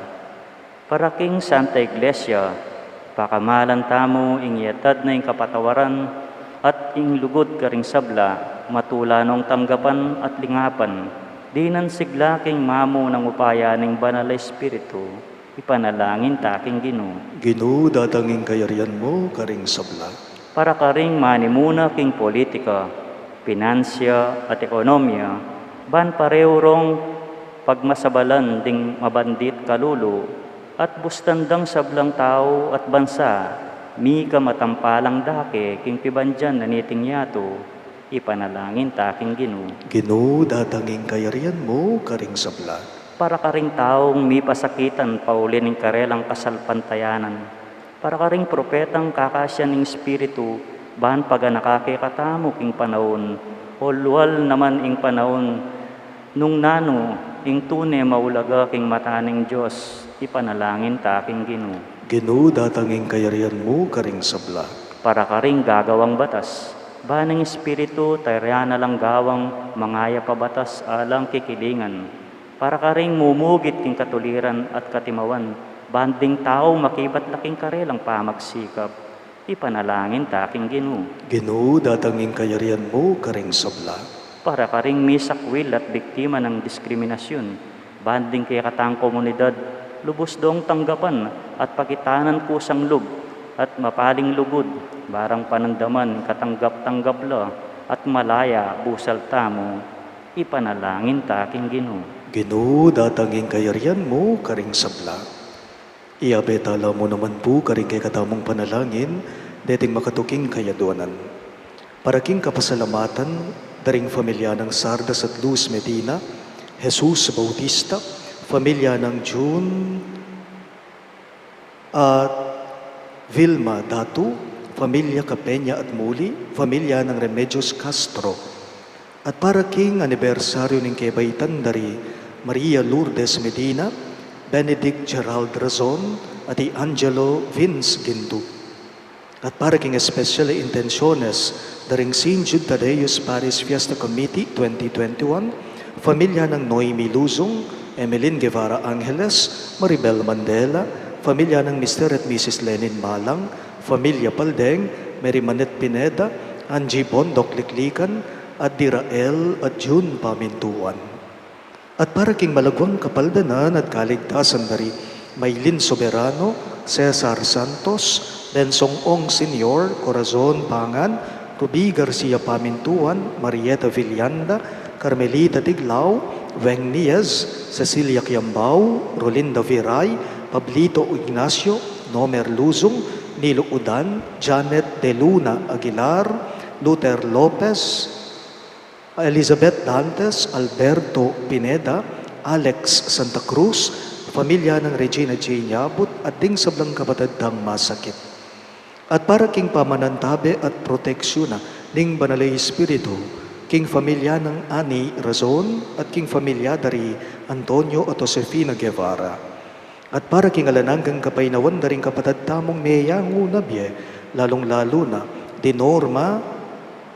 Para king Santa Iglesia, pakamalan tamu ing yatad na ing kapatawaran at ing lugud karing sabla, matula nong tanggapan at lingapan, dinan sigla king mamu nang upaya ning Banal a Espiritu, ipanalangin ta king Ginu. Ginu, datang ing kayarian mu karing sabla. Para karing manimuna king politika, pinansia, at ekonomia, ban pareu rong pagmasabalan ding mabandit kalulu, at bustan dang sablang tau at bansa, mika matampalang dake king pibandian na niting yatu, ipanalangin ta king Ginu. Ginu, datang ing kayarian mu karing sabla. Para karing taung mipasakitan pauli ning karelang kasalpantayanan, para karing propetang kakasian ning Espiritu, ban paganaka kekatamu king panaun, o lual naman ing panaun, nung nanu ing tune maulaga king mata ning Dios, ipanalangin ta king Ginu. Ginu, datang ing kayarian mu karing sabla. Para karing gagawang batas, ban ing Espiritu tarian na lang gawang mangayap a batas alang kikilingan, para karing mumugit king katuliran at katimawan, ban ding tau makibat la king karelang pamagsikap, ipanalangin ta king Ginu. Ginu, datang ing kayarian mu karing sabla. Para karing misakwil at biktima nang diskriminasyun, ban ding kekatang komunidad, lubus dong tanggapan at pakitanan kusang lub at mapaling lugud, barang panandaman katanggap-tanggap la at malaya busal tamu, ipanalangin ta king Ginu. Ginu, datang ing kayarian mu karing sabla. Iyabe tala mu naman pu karing kekatamung panalangin deting makatuking kayadwanan. Para king kapasalamatan da ring familia nang Sardas at Luz Medina, Jesus Bautista, familia nang Jun at Vilma Datu, familia Capenya at Muli, familia nang Remedios Castro. At para king anibersaryu ning kebaitan da ri Maria Lourdes Medina, Benedict Gerald Razon, at i Angelo Vince Gintu. At para king espesyal a intensyones da ring Saint Jude Thaddeus Parish Fiesta Committee twenty twenty-one, familia nang Noemi Luzon, Emeline Guevara Angeles, Maribel Mandela, familia nang Mister at Missus Lenin Malang, familia Paldeng, Mary Manette Pineda, Angie Bondoc Liklikan, at Dirael at June Pamintuan. At para king malagwang kapaldanan at kaligtasan da ri Maylin Soberano, Cesar Santos, Bensong Ong Senior, Corazon Pangan, Ruby Garcia Pamintuan, Marieta Villanda, Carmelita Tiglao, Weng Niez, Cecilia Kiambao, Rolinda Viray, Pablito Ignacio, Nomer Luzon, Nilo Udan, Janet De Luna Aguilar, Luther Lopez, Elizabeth Dantes, Alberto Pineda, Alex Santa Cruz, familia nang Regina Jane Yabut, at ding sablang kapatad dang masakit. At para king pamanantabe at proteksyuna ning Banal a Espiritu, king familia nang Ani Razon, at king familia da ri Antonio at Josefina Guevara. At para king alang anggang kapaynawan da ring kapatad tamung meyangu na bie, lalung-lalu na di Norma,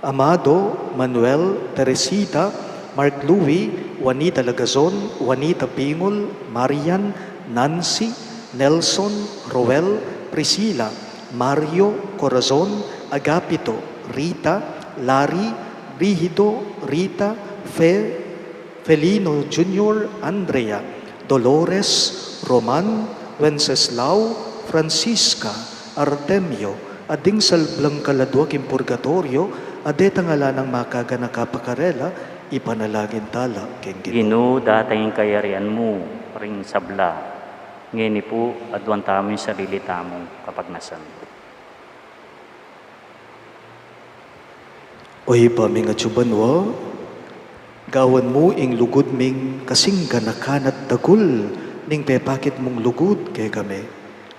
Amado, Manuel, Teresita, Mark Louis, Juanita Lagazon, Juanita Pingol, Marian, Nancy, Nelson, Roel, Priscila, Mario, Corazon, Agapito, Rita, Larry, Brigido, Rita, Fe, Felino Junior, Andrea, Dolores, Roman, Wenceslao, Francisca, Artemio, at ding sablang kaladua king purgatoryo, a detang ala nang makaganaka pa karela, ipanalangin tala king Ginu. Ginu, datang ing kayarian mu ring sabla, ngeni pu aduan tamu ing sarili tamung kapagnasan. O Ibpa ming atsu banua, gawan mu ing lugud ming kasing ganakan at dagul ning pepakit mung lugud kekami,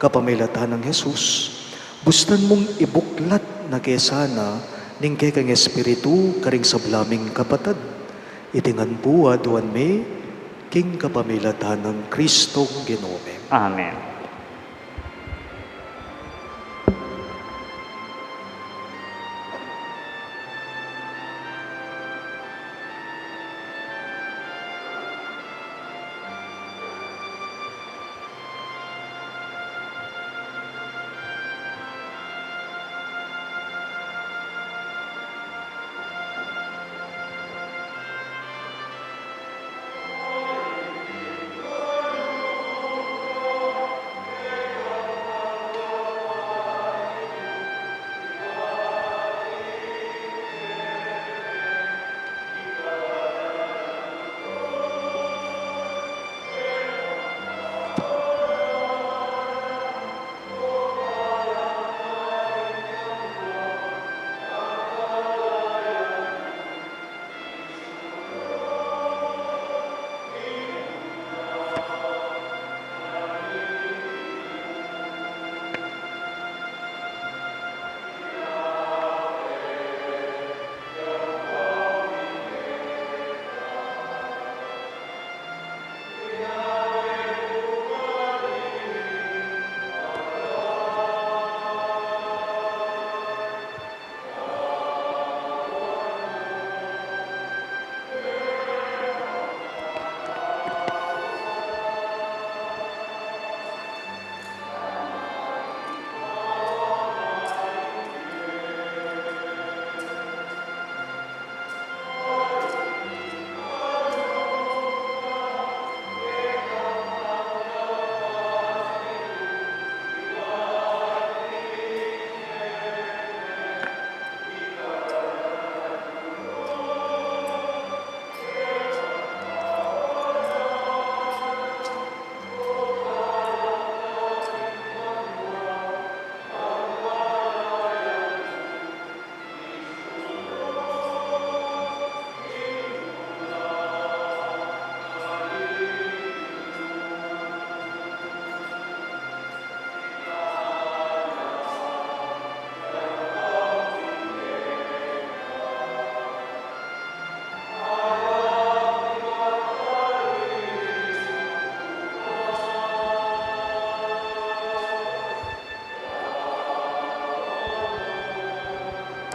kapamilatan nang Jesus. Bustan mung ibuklat na ke sana ning kekang Espiritu karing sabla ming kapatad. Iti ngan pu aduan mi king kapamilatan nang Kristong Ginu mi. Amen.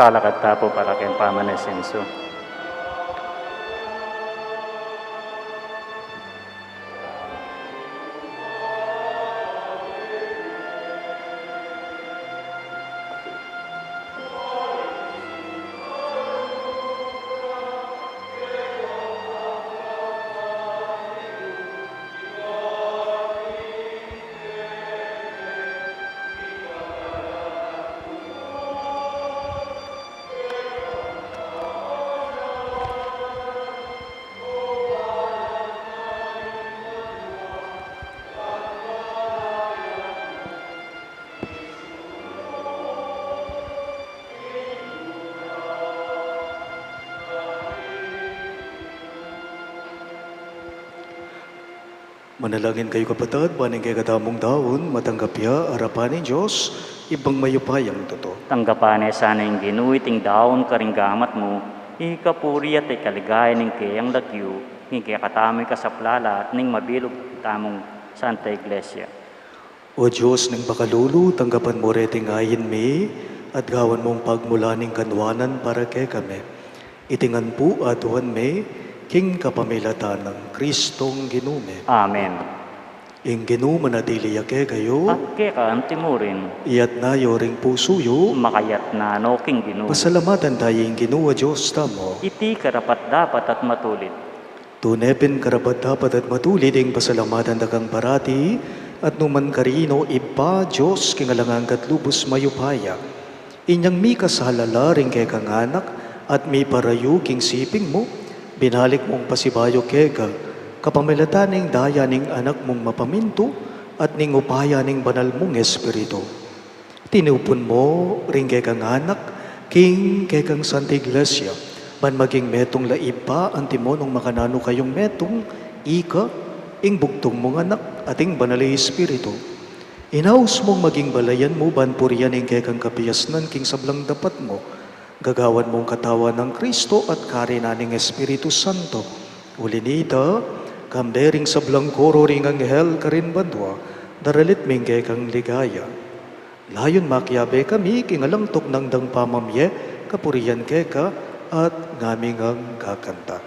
Talakad ta pu para king pamanasinsu. Manalangin kayu, kapatad, ban ing kekatamung daun matanggap ya arapan ning Dios, Ibpang mayupayang tutu. Tanggapan ne sana ning Ginu iting daun karing gamat mu, ikapuri at ikaligaya ning keyang lagyu, king kekatamu ing kasaplalan ning mabilug tamung Santa Iglesia. O Dios ning pakalulu, tanggapan mu reting ain mi, at gawan mung pagmulan ning kanwanan para kekami. Iti ngan pu aduan mi, king kapamilatan nang Kristong Ginu mi. Amen. Ing Ginu manatili ya kekayu. At keka anti mu rin. Iyatas yu ring pusu yu. Makayatas no king Ginu. Pasalamatan taya ing Ginu a Dios tamu. Iti karapat-dapat at matulid. Tune pin karapat-dapat at matulid ing pasalamatan da kang parati, at nu man karin, O Ibpa, Dios king alang angga at lubus mayupaya. Inyang mikasala la ring kekang anak, at miparayu king siping mu, binalik mung pasibayu keka, kapamilatan ning daya ning Anak mung mapamintu, at ning upaya ning Banal mung Espiritu. Tinupun mu ring kekang anak, king kekang Santa Iglesia, ban maging metung la Ibpa, anti mu nung makananu kayung metung, ika, ing bugtung mung Anak, at ing Banal a Espiritu. Inaus mung maging balayan mu ban purian ing kekang kapiasnan king sablang dapat mu. Gagawan mung katawan nang Kristo at karinan ning Espiritu Santo. Uli nita, kambe ring sablang koro ring anghel karin banua, daralit mi ing kekang ligaya. Layun makiabe kami king alang tuknang dang pamamie, kapurian keka, at ngami ngang kakanta.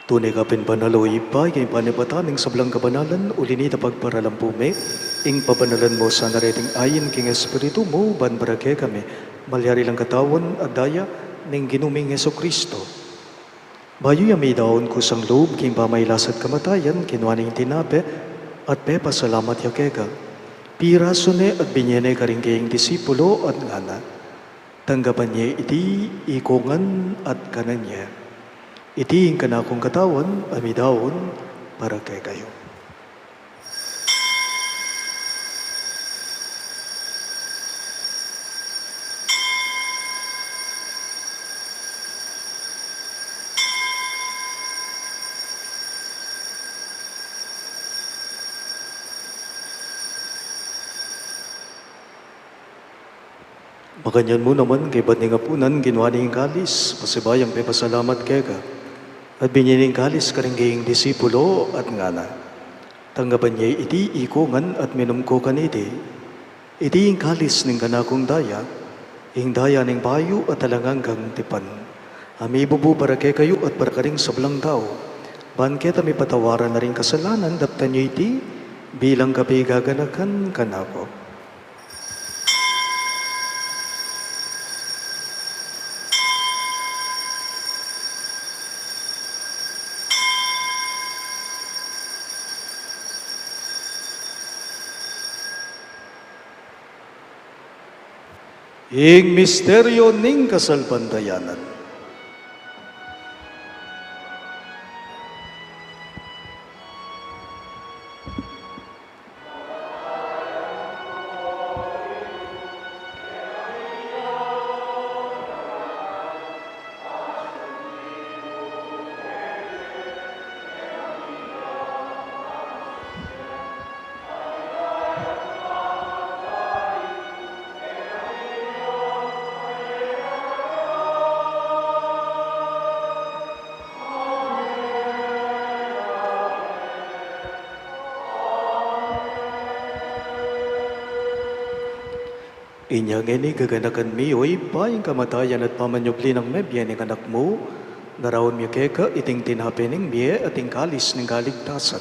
Tune ka pin banal, o Ibpa, ing panibatan ning sablang kabanalan, uli nita pagparalan pu mi ing pabanalan mu sana reting ain king Espiritu mu, ban para kekami malyari lang katawan at daya ning Ginu ming Jesucristo. Bayu ya midaun kusang lub king pamailas at kamatayan, kinua ne ing tinape at pepasalamat ya keka, pirasu ne at binye ne karing keyang disipulo at ngana: Tanggapan ye iti ikongan at kanan ye. Iti ing kanakung katawan a midaun para kekayu. Makanyan mu naman, kaybat ning apunan, kinua ne ing kalis, pasibayu yang pepasalamat keka, at binye ne ing kalis karing keyang disipulo at ngana: Tanggapan ye iti ikongan at minum ko kaniti. Iti ing kalis ning kanakung daya, ing daya ning bayu at alang anggang tipan, a mibubu para kekayu at para karing sablang tau, ban keta mipatawaran na ring kasalanan. Daptan ye iti bilang kapigaganakan kanaku. Ing misteryo ning kasalpantayanan. Inya ngeni, gaganakan mi, O Ibpa, ing kamatayan at pamanyubli nang mebie ning Anak mu, daraun mi keka iting tinape ning bie at ing kalis ning kaligtasan.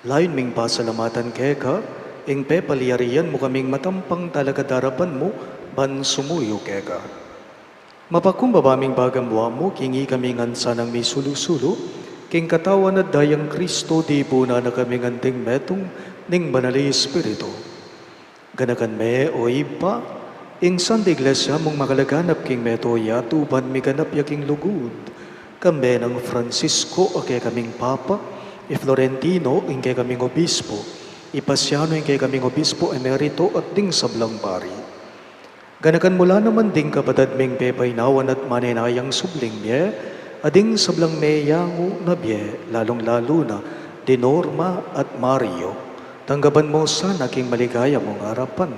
Layun ming pasalamatan keka ing pepalyarian mu kaming matampang talakad king arapan mu ban sumuyu keka. Mapakumbaba ming pagambuan mu king ikami ngan sanang misulu-sulu king katawan at dayang Kristo, dipunan na kami ngan ding metung ning Banal a Espiritu. Ganakan me, O Ibpa, ing Santa Iglesia mung makalaganap king mabilug a yatu ban miganap ya king lugud, kambe nang Francisco a kekaming Papa, i Florentino ing kekaming Obispo, i Paciano ing kekaming Obispo Emerito at ding sablang pari. Ganakan mu la naman ding kapatad ming pepainawan at manenayang subling bie, at ding sablang meyangu na bie, lalung-lalu na di Norma at Mario. Tanggapan mu sana king maligaya mung arapan.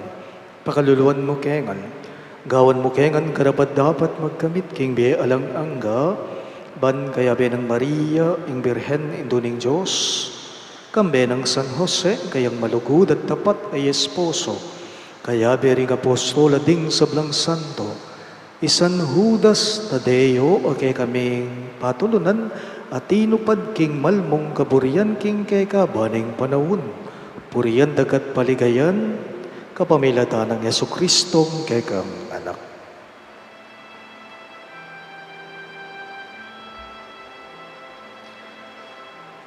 Pakaluluan mu ke ngan. Gawan mu ke ngan karapat-dapat magkamit king bie alang angga, ban kayabe nang Maria, ing Birhen, Indu ning Dios, kambe nang San Jose, kayang malugud at tapat a esposo, kayabe ring apostol at ding sablang santo, i San Judas Tadeo a kekaming patulunan a tinupad king mal mung kaburian king kekaban ning panaun. Purian da ka at paligayan kapamilatan nang Jesucristong kekang Anak.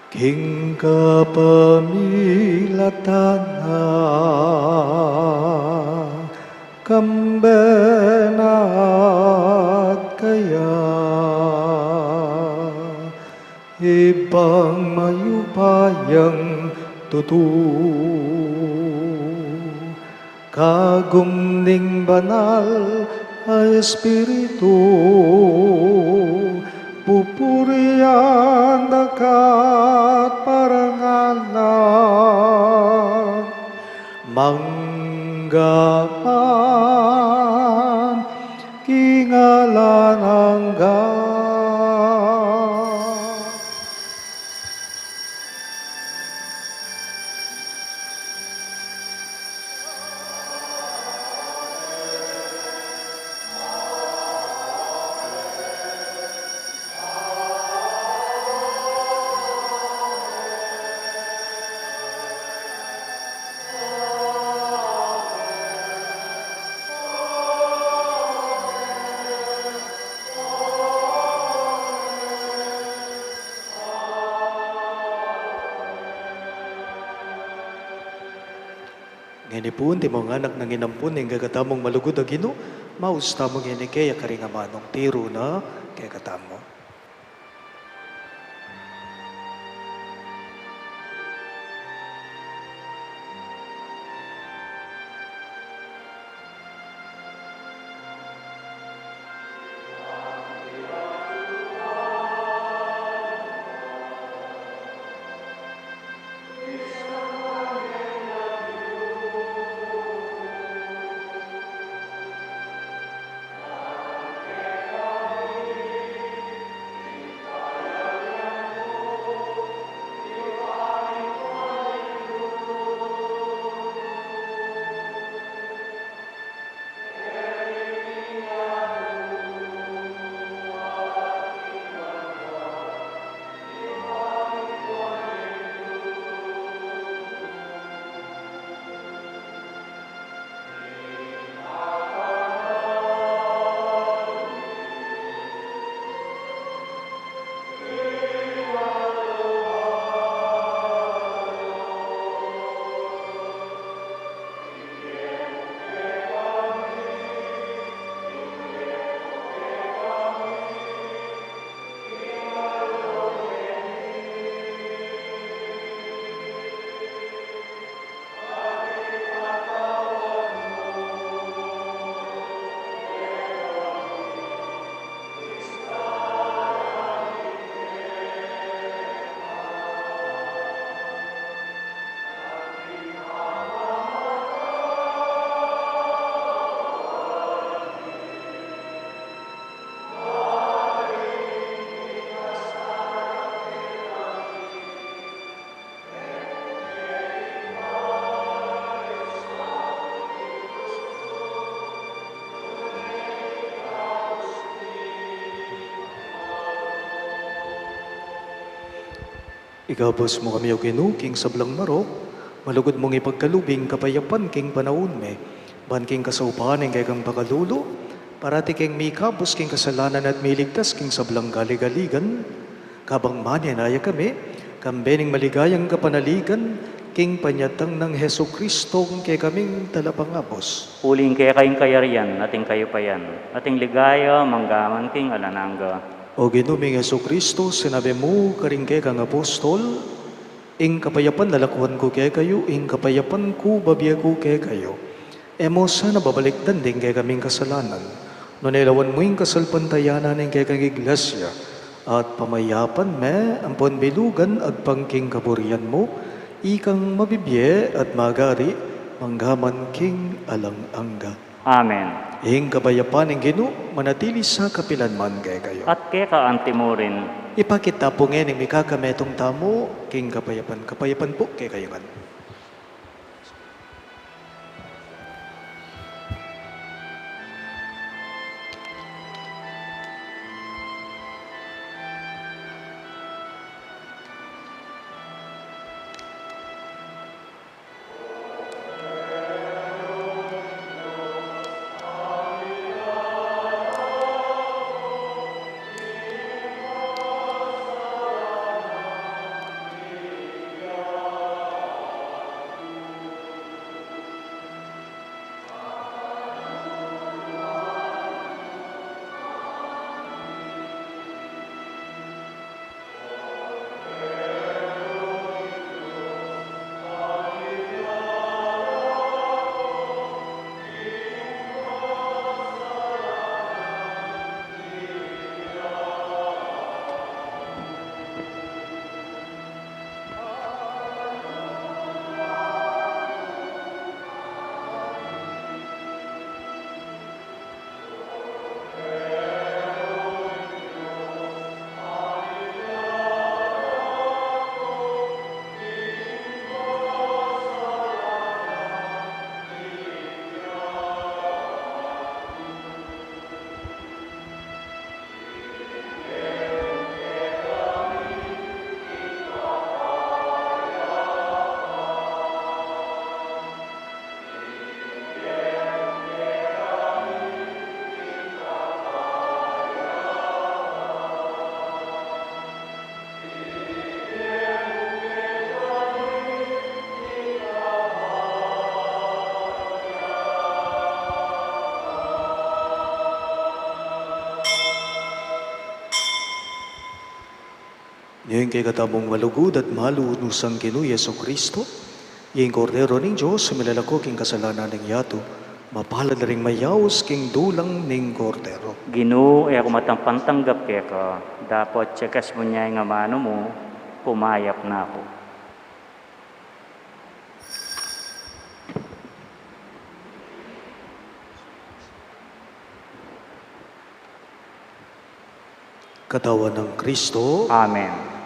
King kapamilatan na, kambe na at kaya, Ibpang mayupayang tutu, kagum ning Banal a Espiritu, pupurian da ka at parangalan, mangga man king alang angga. Ngeni pu, antimong anak nang inampun ning kekatamung malugud a Ginu, maus tamu ngeni keya karing amanung tiru na kekatamu. Ikabus mu kami, O Ginu, king sablang marok, malugud mung ipagkalub ing kapayapan king panaun mi, ban king kasaupan ning kekang pakalulu, parati keng mikabus king kasalanan at miligtas king sablang kaligaligan, kabang manenaya kami, kambe ning maligayang kapanaligan, king panyatang nang Jesucristo, kekaming talapangabus. Uling keka ing kayarian, at ing kayupayan, at ing ligaya, manggaman king alang angga. O Ginu ming Jesucristo, sinabi mu karing kekang apostol, ing kapayapan lalakwan ku kekayu, ing kapayapan ku babie ku kekayu. E mu sana babalikdan ding kekaming kasalanan, nune lawan mu ing kasalpantayanan ning kekang iglesia, at pamayapan me ampon bilugan agpang king kaburian mu, ikang mabibie at magari, manggaman king alang angga. Amen. Ing kapayapan ning Ginu manatili sa kapilan man kekayu. At keka antimurin. Ipakit ta pu ngening mikakametung tamu king kapayapan. Kapayapan pu kekayu ngan. Ing kekatamung malugud at malunusang Ginu Jesucristo, ing Kordero ning Dios, milalako king kasalanan ning yatu, mapalad la ring mayaus king dulang ning Kordero. Ginu, e ku matampang tanggap keka, dapot tsekas mu ne ing amanu mu, kumayap na ku. Katawan nang Kristo. Amen.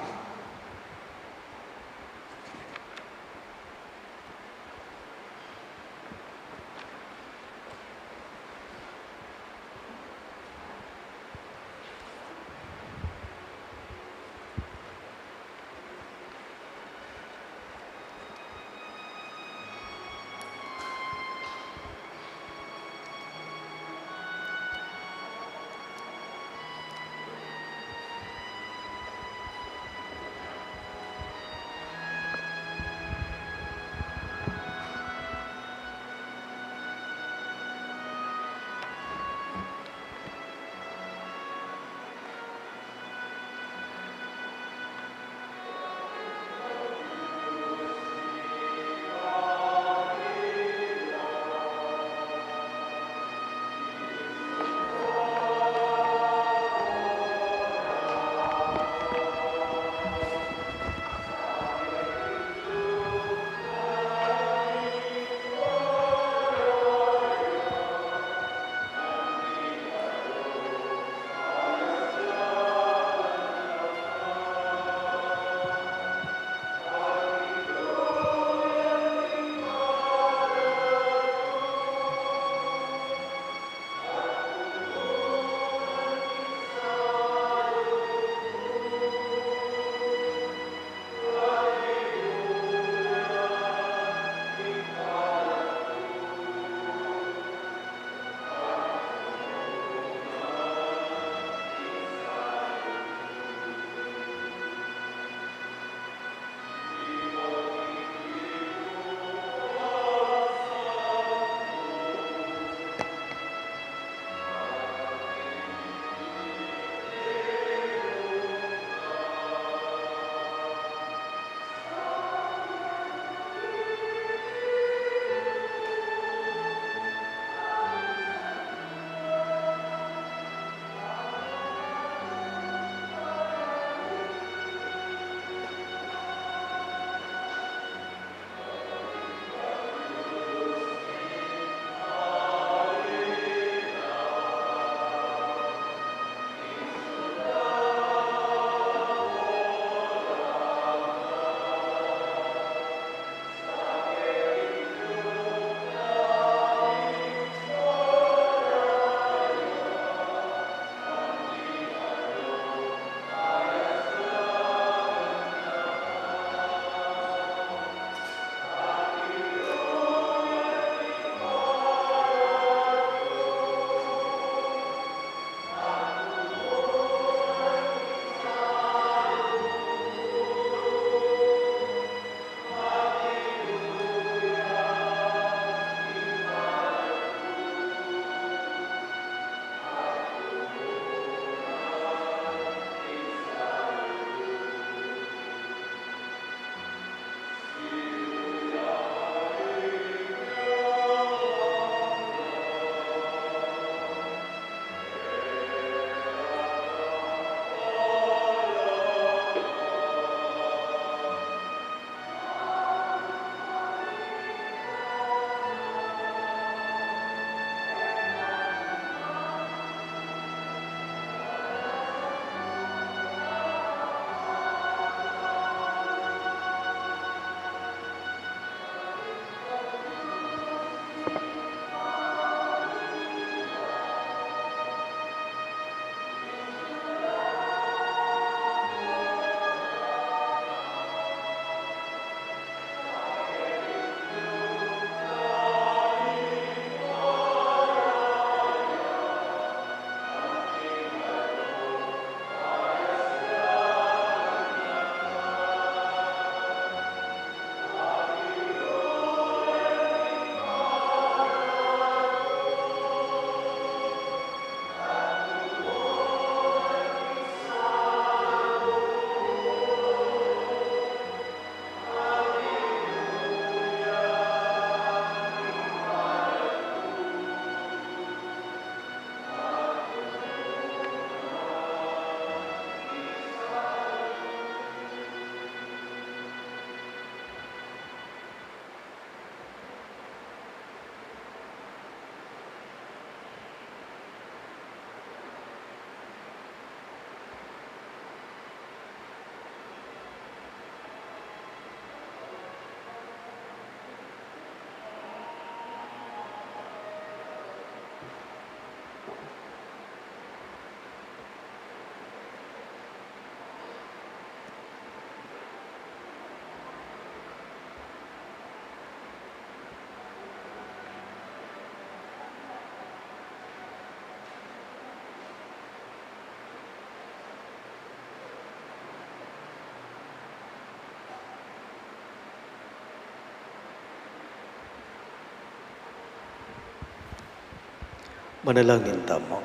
Manalangin tamu.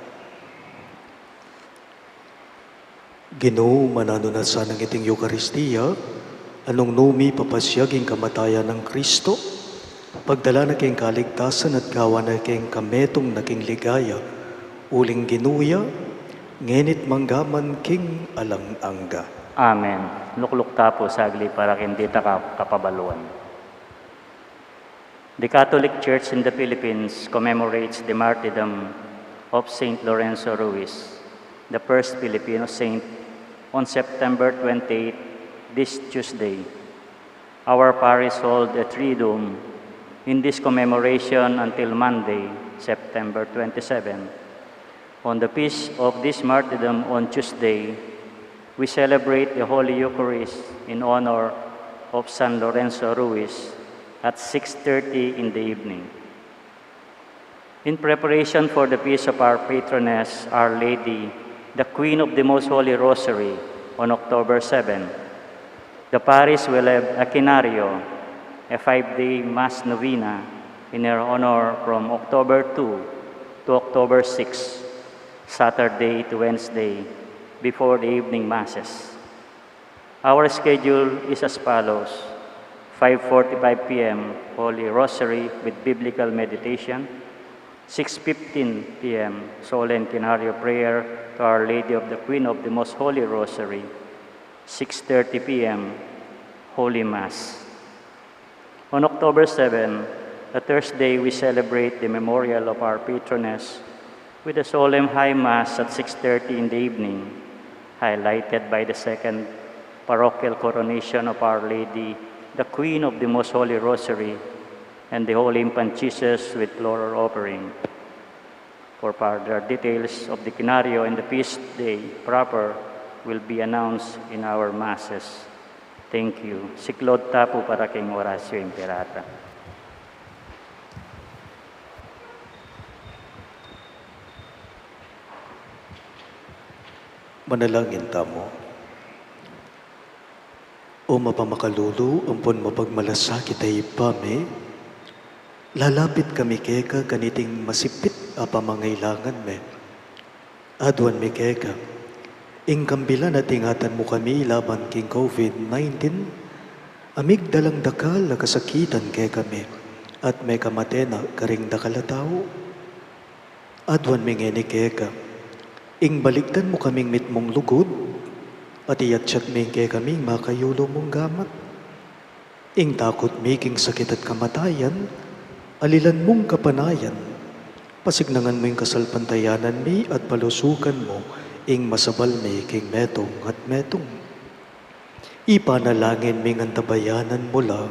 Ginu, mananu na sanang iting Eukaristia, a nung nu mi papasiag ing kamatayan nang Kristo, pagdala na keng kaligtasan at gawan na keng kametung na king ligaya, uling Ginu ya, ngeni't mangga man king alang angga. Amen. Lukluk ta pu saglit para king ditak a kapabaluan. The Catholic Church in the Philippines commemorates the martyrdom of Saint Lorenzo Ruiz, the first Filipino saint, on September twenty-eighth, this Tuesday. Our parish hold a triduum in this commemoration until Monday, September twenty-seventh. On the feast of this martyrdom on Tuesday, we celebrate the Holy Eucharist in honor of San Lorenzo Ruiz at six thirty in the evening. In preparation for the feast of our patroness, Our Lady, the Queen of the Most Holy Rosary, on October seven, the parish will have a Quinario, a five-day Mass novena in her honor from October two to October six, Saturday to Wednesday, before the evening Masses. Our schedule is as follows: five forty-five p m, Holy Rosary with biblical meditation; six fifteen p m, Solemn Quinario prayer to Our Lady of the Queen of the Most Holy Rosary; six thirty p m, Holy Mass. On October seven, a Thursday, we celebrate the memorial of our patroness with a solemn high mass at six thirty in the evening, highlighted by the second parochial coronation of Our Lady, the Queen of the Most Holy Rosary, and the Holy Infant Jesus with floral offering. For further details of the Quinario and the feast day proper will be announced in our masses. Thank you. Siklaud ta pu para king Oratio Imperata. Manalangin tamu. O mapamakalulu ampon mapagmalasakit a Ibpa mi, lalapit kami keka kaniting masipit a pamangailangan mi. Aduan mi keka ing kambilan a ingatan mu kami laban king COVID nineteen, a migdalang dakal a kasakitan kekami, at mekamate na karing dakal a tau. Aduan mi ngeni keka ing balikdan mu kaming mitmung lugud, at iyatyat mu kekami ing makayulu mung gamat. Ing takut mi king sakit at kamatayan, alilan mung kapanayan, pasiknangan mu ing kasalpantayanan mi at palusukan mu ing masabal mi king metung at metung. Ipanalangin mi ngan tabayanan mu la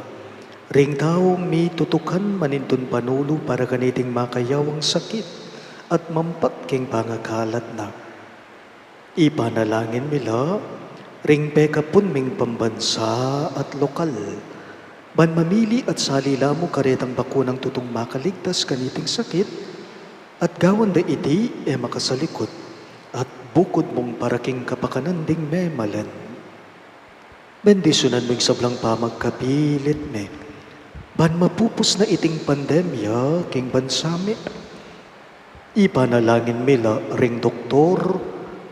ring taung mitutukan manintun panulu para kaniting makayawang sakit at mampat king pangakalat na. Ipanalangin mi la ring pekapun ming pambansa at lokal, ban mamili at sali la mu karetang bakunang tutung makaligtas kaniting sakit, at gawan da iti e makasalikut at bukud mung para king kapakanan ding memalen. Bendisyunan mu ing sablang pamagkapilit mi, ban mapupus na iting pandemya king bansa mi. Ipanalangin mi la ring doktor,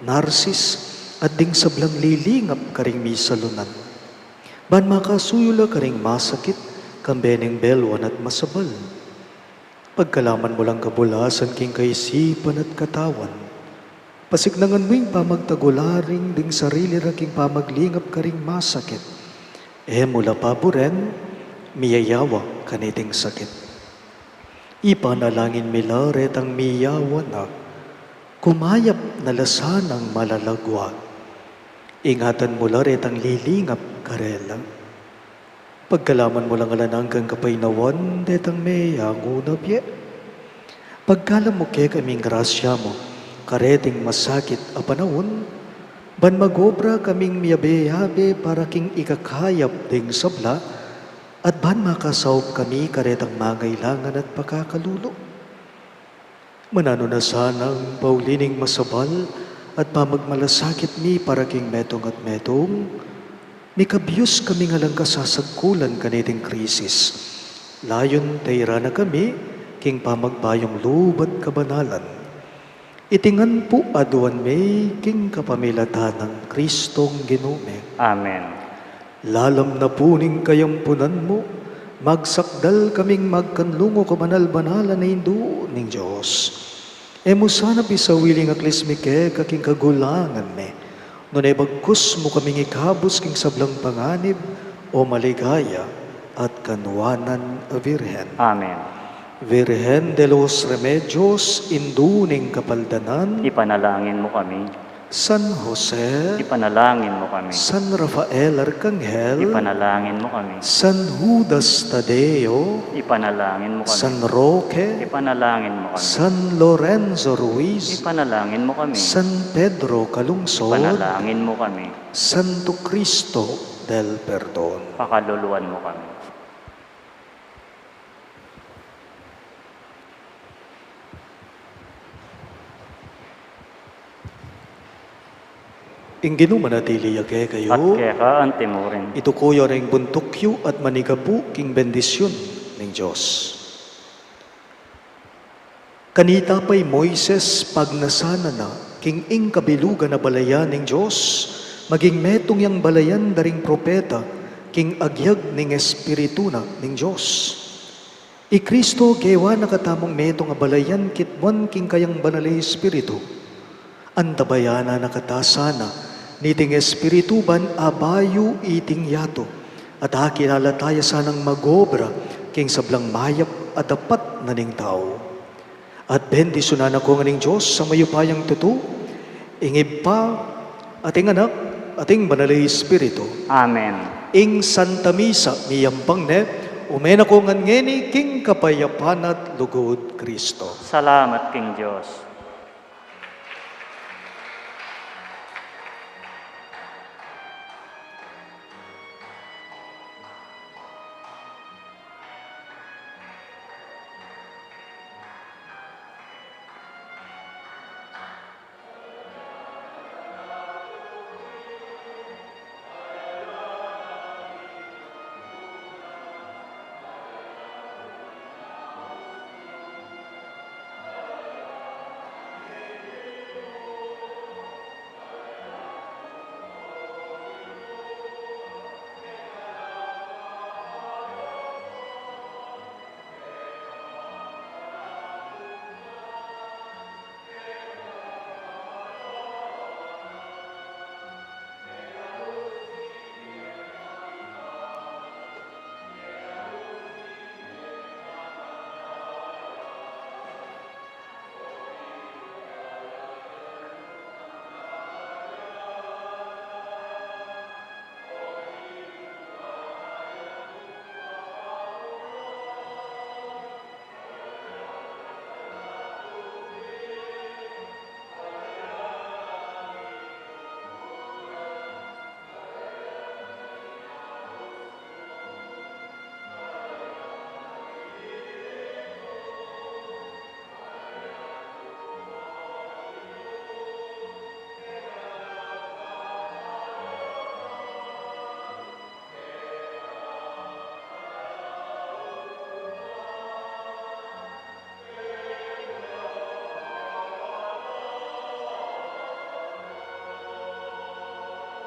narsis, at ding sablang lilingap karing misalunan, ban makasuyu la karing masakit, kambe ning beluan at masabal. Pagkalaman mu lang kabulasan king kaisipan at katawan. Pasiknangan mu ing pamagtagularing ding sarili ra king pamaglingap karing masakit. E mu la paburen, miyayawa kaniting sakit. Ipanalangin mi la retang miyawa na, kumayap na la sanang malalagua. Ingatan mu la retang lilingap karela. Pagkalaman mu lang alang anggang kapaynawan detang meyangu na bie. Pagkalam mu kekami ing grasya mu kareting masakit a panaun, ban magobra kaming miyabe-yabe para king ikakayap ding sabla, at ban makasaup kami karetang mangailangan at pakakalulu. Mananu na sanang pauli ning masabal at pamagmalasakit mi para king metung at metung, mikabius kaming alang kasasagkulan kaniting krisis. Layun tayran na kami king pamagbayung lub at kabanalan. Iti ngan pu aduan mi king kapamilatan nang Kristong Ginu mi. Amen. Lalam na pu ning kayampunan mu, magsakdal kaming magkanlungu kabanal-banalan a Indu ning Dios. E mu sana pisawili ing aklis mi keka king kagulangan mi, nune bagkus mu kaming ikabus king sablang panganib, o maligaya at kanwanan a Virgen. Amen. Virgen de los Remedios, Indu ning Kapaldanan, ipanalangin mu kami. San Jose, ipanalangin mu kami. San Rafael Arcangel, ipanalangin mu kami. San Judas Tadeo, ipanalangin mu kami. San Roque, ipanalangin mu kami. San Lorenzo Ruiz, ipanalangin mu kami. San Pedro Calungsod, ipanalangin mu kami. Santo Cristo del Perdon, pakaluluan mu kami. Ing Ginu manatili ya kekayu. At keka anti mu rin. Iduku yu ring buntuk yu at manigapu king bendisyun ning Dios. Kanita pa i Moises pagnasan na na king ing kabilugan a balayan ning Dios, maging metung yang balayan da ring propeta king agyag ning Espiritu na ning Dios. I Kristo gewa na katamung metung a balayan kitmuan king kayang Banal a Espiritu. Antabayanan na kata sana niting Espiritu ban abayu iting yatu, at akilala taya sanang mag-obra king sablang mayap a dapat na ning tau. At bendisyunan na ko ngan ning Dios a mayupayang tutu, ing Ibpa, at ing Anak, at ing Banal a Espiritu. Amen. Ing Santa Misa miyampang ne, ume na ko ngan ngeni king kapayapan at lugud Kristo. Salamat king Dios.